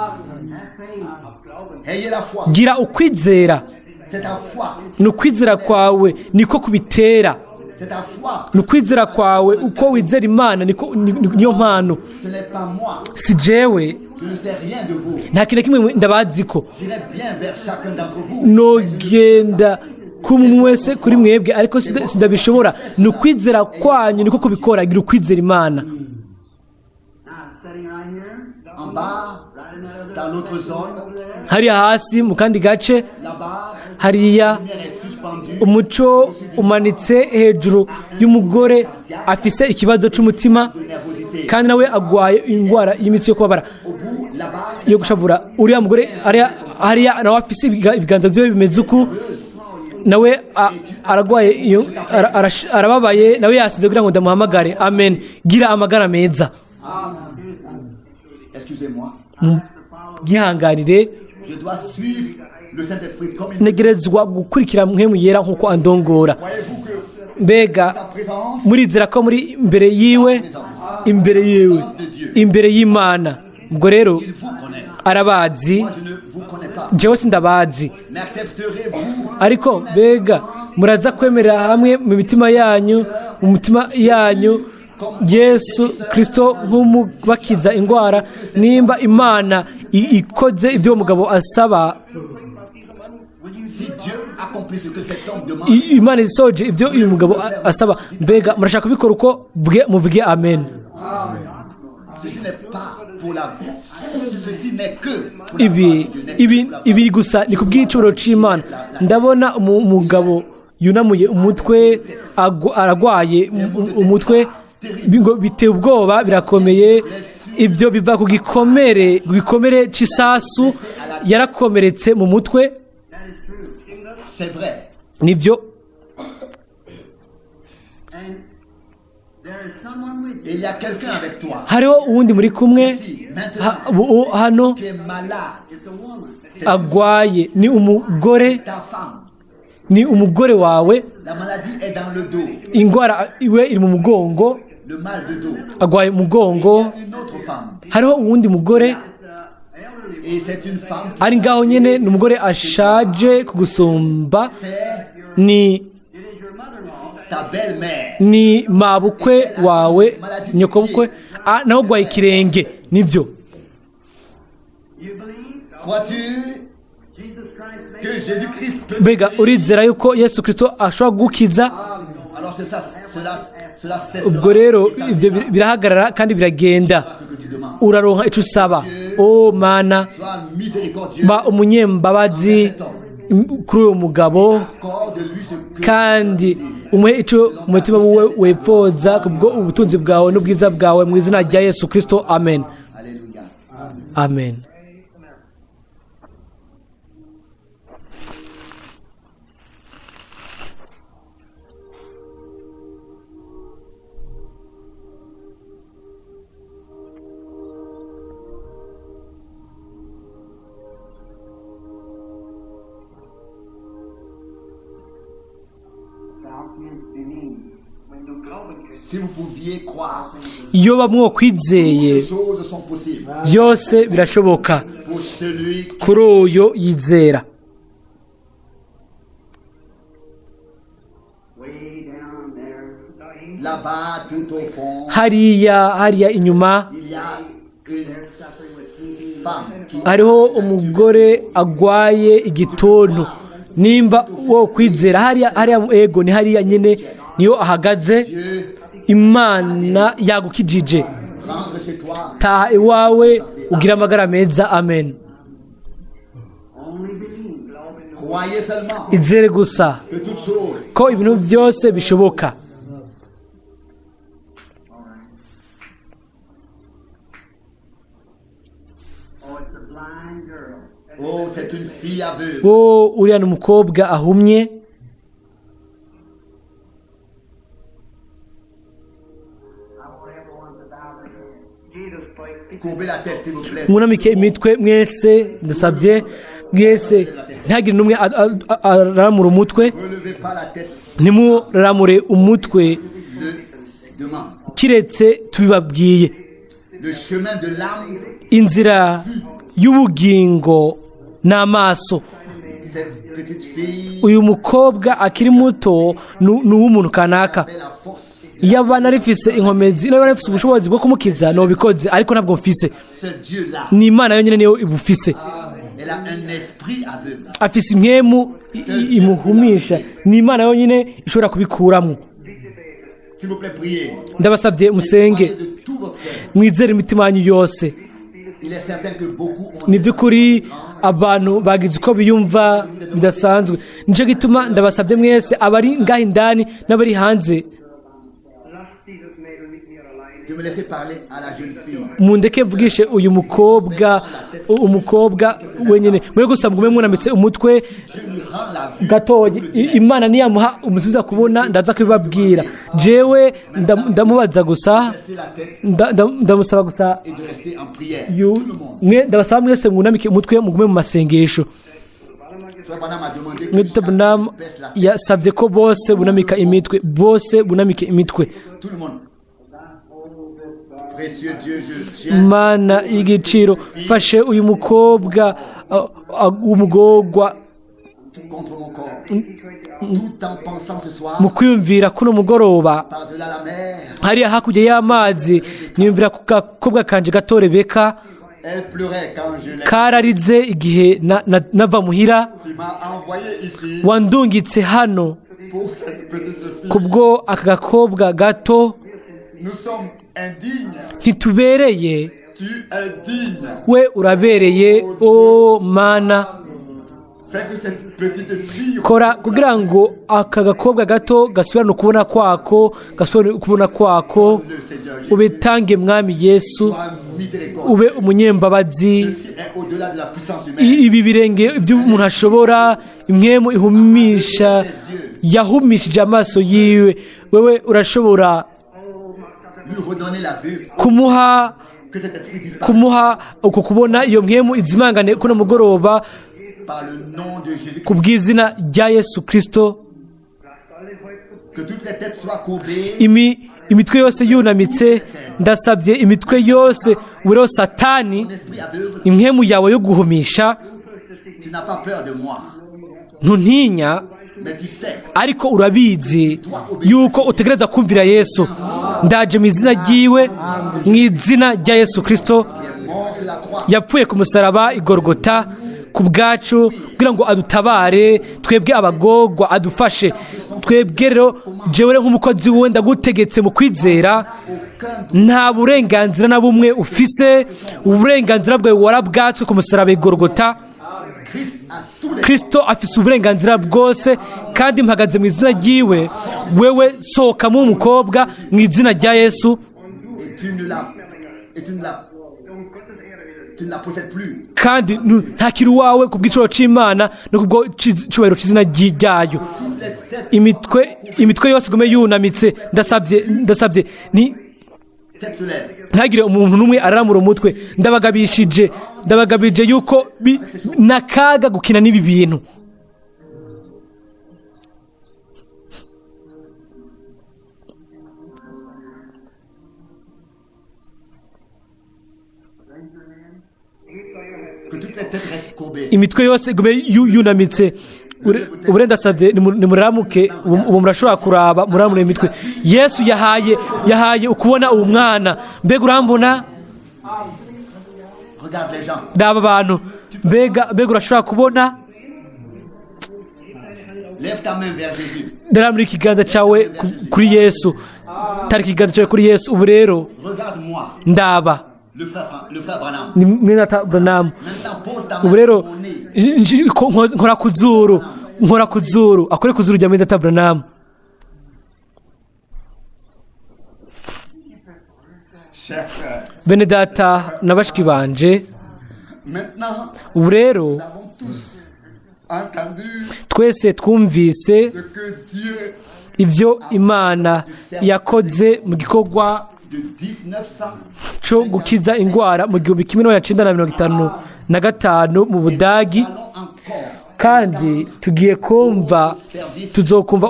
Ayez la foi. Gira ukwizera. C'est ta foi. Ni ukwizera kwawe niko kubitera. C'est ta foi. Ni ukwizera kwawe, uko wizera Imana niko niyo mpano. Ce n'est pas moi. Si jewe. Je ne sais rien de vous. Nta kintu na kimwe ndabazi ko. J'irai bien vers chacun d'entre vous. Nogenda kumwe wese kuri mwebwe, ariko sindabishobora. Ni ukwizera kwanyu niko kubikora. Gira ukwizera Imana. Now, sitting right here, En bas, dans l'autre zone, Hariya hasi mu kandi gace, là-bas, hariya, la lumière est suspendue. umuco umanitse hejuru y'umugore afise ikibazo c'umutima, De nervosité. kandi nawe agwaye indwara y'imitsi yo kubabara, Au bout, là-bas, yo gushavura. Uriya mugore hariya, hariya nawe afise ibiganza vyiwe bimeze uku, nawe aragwaye iyo, arababaye, nawe yasize kugira ngo ndamuhamagare. Amen. Gira amagara meza. Excusez-moi, Nyihanganire. je dois suivre le Saint-Esprit comme il. Ntegerezwa gukurikira Mpwemu Yera nk'uko andongora. Voyez-vous que Mbega sa présence, murizera ko muri imbere yiwe, imbere yiwe, imbere y'Imana? Ubwo rero il vous connaît. arabazi. Moi, je ne vous connais pas. Jewe sindabazi. Mais accepterez-vous Ariko mbega muraza kwemerera hamwe mu mitima yanyu, mu mitima yanyu, Yesu Kirisito nk'umubakiza indwara? Nimba Imana ikoze ibyo uwo mugabo asaba, si Dieu accomplit ce que cet homme demande, Imana isoje ibyo uyu mugabo asaba, mbega murashaka kubikora uko bwe? Muvuge amen. ceci n'est pas pour la ceci n'est que pour la Ibi gloire de Dieu, n'est que ibi pour la ibi gusa ni kubw'icubahiro c'Imana. Ndabona umugabo yunamuye umutwe, aragwaye umutwe, ngo biteye ubwoba, birakomeye. Ibyo biva ku gikomere, ku gikomere c'isasu, yarakomeretse mu mutwe. C'est vrai. Nibyo. And there is someone with you. Et il y a quelqu'un avec toi Hariho uwundi muri kumwe ici, maintenant, hano qui est malade. It's a woman. C'est agwaye, ni umugore. ta femme. Ni umugore wawe. La maladie est dans le dos, Indwara iwe iri mu mugongo. le mal de dos. Agwaye umugongo. Il y a une autre femme. Hariho uwundi mugore Et c'est une femme qui ari ngaho nyene, ni umugore ashaje kugusumba. c'est Ni It is your mother-in-law. ta belle-mère. ni mabukwe wawe, nyokobukwe. Ah, nawe ugwaye ikirenge, nibyo. You believe Crois-tu Jesus Christ made que Jésus-Christ peut Mbega urizera yuko Yesu Kirisito ashobora kugukiza? Alors c'est ça, cela, cela cessera. Ubwo rero Et ça ibyo birahagarara kandi biragenda. sera ce que tu demandes. Uraronka ico usaba. O Mana, Sois miséricordieux. ba umunyembabazi kuri uyu mugabo, Accorde-lui ce que kandi umuhe ico umutima wiwe wepfoza kubwo ubutunzi bwawe n'ubwiza bwawe, mu izina rya Yesu Kirisito, amen. Alléluia. Amen. Thou canst believe. Wenn du glauben könntest, Si vous pouviez croire, Iyo bamwe kwizeye, toutes choses sont possibles byose birashoboka pour celui qui kuri uyu yizera. Way down there. dahin là-bas tout au fond, Hariya, hariya inyuma, il y a une femme qui hariho umugore agwaye igituntu. Nimba wo kwizera, hariya, hariya, ego, ni hariya nyine niyo ahagaze. Dieu Imana yagukijije. rentre chez toi. Taha iwawe ugira amagara meza. Amen. Only believe. Croyez seulement Izere gusa que toutes choses ko ibintu byose bishoboka. Oh, it's a blind girl. Oh, c'est une fille aveugle. Wo, uriya ni umukobwa ahumye. I want everyone to bow their head. Jesus beugt Courbez la tête, s'il vous plaît. Mwunamike imitwe mwese, ndasabye mwese, ntihagire n'umwe aramura umutwe. Relevez pas la tête. Ntimuramure umutwe Le demande. kiretse tubibabwiye. Le chemin de l'âme, Inzira y'ubugingo n'amaso. Cette petite fille Uyu mukobwa akiri muto ni uw'umuntu kanaka. avait la force. Iyo abana rifise inkomezi, niba rifise ubushobozi bwo kumukiza, nobikoze, ariko ntabwo mfise. Ce Dieu-là, Ni Imana yonyine niyo ibufise. elle a un esprit aveugle. Afise impwemu imuhumisha. Ni Imana yonyine ishobora kubikuramo. S'il vous plaît, priez. Ndabasabye musenge. Croyez de tout votre cœur. Mwizere imitima yanyu yose. Il est certain que beaucoup ont Ni by'ukuri abantu bagize uko biyumva bidasanzwe. Nicyo gituma ndabasabye mwese, abari ngaho indani n'abari hanze, Lass dieses Mädel mit mir alleine. de me laisser parler à la jeune fille. Mundeke mvugishe uyu mukobwa, umukobwa wenyine. Mwe gusa mugume mwunamitse umutwe Je lui rends la vue. gatoya. Imana niyamuha umusubiza kubona, ndaza kubibabwira. Jewe ndamubaza gusa, Baisser la tête ndamusaba gusa et de rester en prière. Tout le monde. mwe ndabasaba mwese mwunamike umutwe, mugume mu masengesho. Frère Branham a demandé que Mwene chacun Branham baisse la tête. yasabye ko bose bunamika imitwe, bose bunamike imitwe. Tout le monde. Précieux Dieu, je tiens Mana y'igiciro, fashe uyu mukobwa w'umugorwa tout contre mon corps. Tout en pensant ce soir, mu kwiyumvira kuno mugoroba par-delà la mer, hariya hakurya y'amazi, niyumvira ku gakobwa kanje gato Rebeka. elle pleurait quand je l'ai. Kararize igihe nava muhira. Tu m'as envoyé ici Wandungitse hano pour cette petite fille. kubwo aka gakobwa gato. Nous sommes indignes. Ntitubereye. Tu es digne. We urabereye, o Mana. Fais que cette petite fille Kora kugira ngo aka gakobwa gato gasubirane ukubona kwako, gasubirane ukubona kwako. le Seigneur Jésus Ubitange, Mwami Yesu. soit miséricorde. Ube umunyembabazi. Ceci est au-delà de la puissance humaine. Ibi birenge ibyo umuntu ashobora. Impwemu ihumisha yahumishije amaso yiwe. Wewe urashobora Lui redonner la vue. kumuha Que cet esprit disparaisse kumuha uko kubona, iyo mpwemu izimangane kuno mugoroba par le nom de Jésus. ku bw'izina rya Yesu Kirisito. Que toutes les têtes soient courbées. Imitwe yose yunamitse, ndasabye imitwe yose. Buriho Satani, Ton esprit aveugle, impwemu yawe yo guhumisha, tu n'as pas peur de moi. ntuntinya, Mais tu sais, ariko urabizi yuko utegereza kumvira Yesu. Ndaje mu izina ryiwe, mu izina rya Yesu Kirisito qui est mort sur la croix. yapfuye ku musaraba i Gorogota ku bwacu, kugira ngo adutabare twebwe abagorwa, adufashe twebwe. Rero jewe rero nk'umukozi wiwe ndagutegetse mu kwizera: nta burenganzira na bumwe ufise. Uburenganzira bwawe warabwatswe ku musaraba i Gorogota. Christ a tous les Kristo afise uburenganzira bwose, kandi mpagaze mu izina ryiwe. Wewe sohokamo umukobwa mu izina rya Yesu. Et tu ne la et tu ne la tu ne la possèdes plus. Kandi ntakiri uwawe ku bw'iciro c'Imana no kubwo cyubahiro c'izina ryayo. Toutes les têtes Imitwe yose igume yunamitse. Ndasabye, ndasabye ni têtes se lèvent. Ntagire umuntu n'umwe araramura umutwe. Ndabagabishije, ndabagabije yuko n'akaga gukina n'ibi bintu. Que toutes les têtes restent courbées. Imitwe yose igume yunamitse. Ubure ndasabye nimuramuke. Ubu murashobora kuraba, muramure imitwe. Yesu yahaye ukubona uwo mwana. Mbega urambona? Regarde les gens. Raba abantu. Mbega urashobora kubona? Lève ta main vers Jésus. Ndaramura ikiganza cyawe kuri Yesu. Tarika ikiganza cyawe kuri Yesu ubu rero. Regarde-moi. Ndaba. Le frère Branham. Ni mwene data Branham. Maintenant, pose ta main Ubu rero sur mon nez. nkora ku zuru, nkora ku zuru, akore ku zuru rya mwene data Branham. Chers frères, Bene data na bashiki banje, maintenant, ubu rero nous avons tous entendu twese twumvise ce que Dieu ibyo Imana yakoze mu gikorwa de 1900 cyo gukiza indwara mu 1955 mu Budagi. allons encore Kandi tugiye kumva, tuzokumva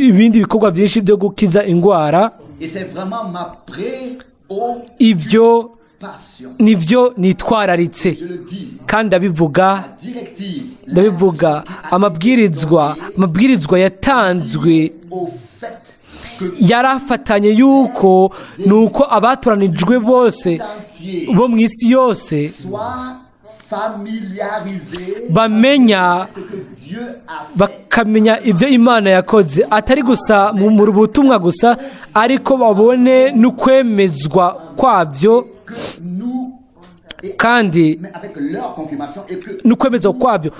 ibindi bikorwa byinshi byo gukiza indwara. Et c'est vraiment ma Ibyo préoccupation. nibyo nitwararitse. Je le dis, Kandi ndabivuga, la directive ndabivuga, amabwirizwa yatanzwe au fait que yarafatanye yuko nuko abatoranijwe bose entier bo mu isi yose soit familiarisé bamenya avec ce que Dieu a fait. bakamenya ibyo Imana yakoze, atari gusa mu butumwa gusa, ariko babone n'ukwemezwa kwabyo Que nous, et, kandi mais avec leur confirmation et que n'ukwemezwa kwabyo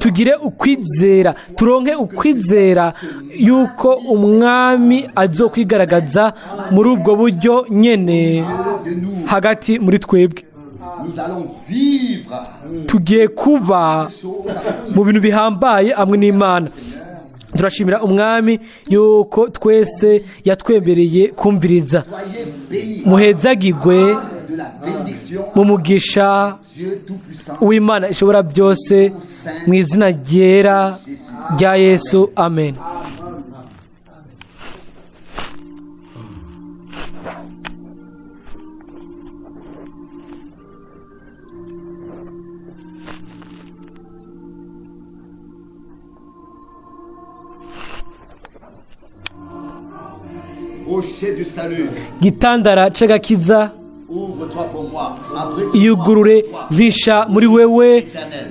tugire ukwizera, turonke ukwizera yuko Umwami azokwigaragaza muri ubwo buryo nyene de nous, hagati muri twebwe. nous allons vivre Tugiye kuba choses avec mu bintu bihambaye hamwe n'Imana. Turashimira Umwami yuko twese yatwemereye kumviriza. Soyez bénis Muhezagigwe de la bénédiction mu mugisha Dieu Tout-Puissant. w'Imana ishobora byose, mu izina ryera rya Yesu, amen. Rocher du salut, Gitandara c'agakiza, ouvre-toi pour moi. Abrite-moi iyugurure, pour toi. mpisha muri wewe,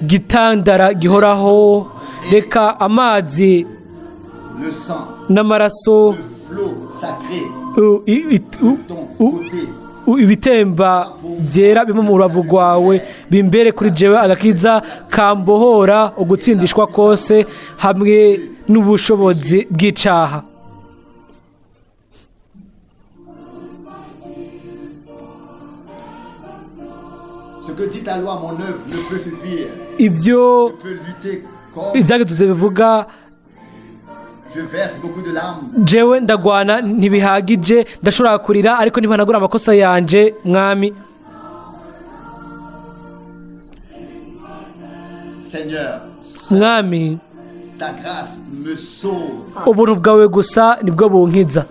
gitandara gihoraho. Reka amazi Le sang, n'amaraso le flot sacré ton côté. ibitemba byera bimwe mu rubavu rwawe bimbere kuri jewe agakiza kambohora ugutsindishwa kose hamwe n'ubushobozi bw'icaha. Ce que dit ta loi, mon œuvre ne peut suffire. Ibyo Je peux lutter contre. ibyagezwe bivuga, Je verse beaucoup de larmes. jewe ndagwana ntibihagije, ndashobora kurira ariko ntibanagura amakosa yanje, Mwami. Seigneur, Mwami, ta grâce me sauve. ubuntu bwawe gusa nibwo bunkiza.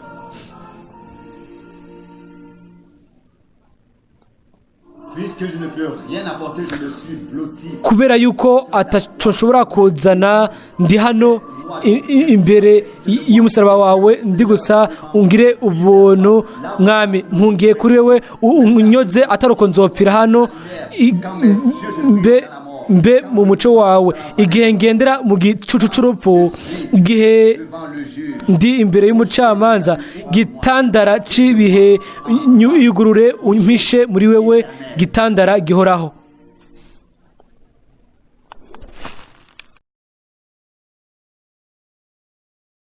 Puisque je ne peux rien apporter, je me suis blotti. Kubera yuko ataco nshobora kuzana, ndi hano imbere y'umusaraba wawe, ndi gusa ungire ubuntu, Mwami. Mpungiye kuri wewe, unyoze atari uko nzopfira hano. Mbe mu muco wawe igihe ngendera mu gicucu c'urupfu, igihe Devant le juge, ndi imbere y'umucamanza. Gitandara c'ibihe, yugurure umpishe muri wewe, gitandara gihoraho.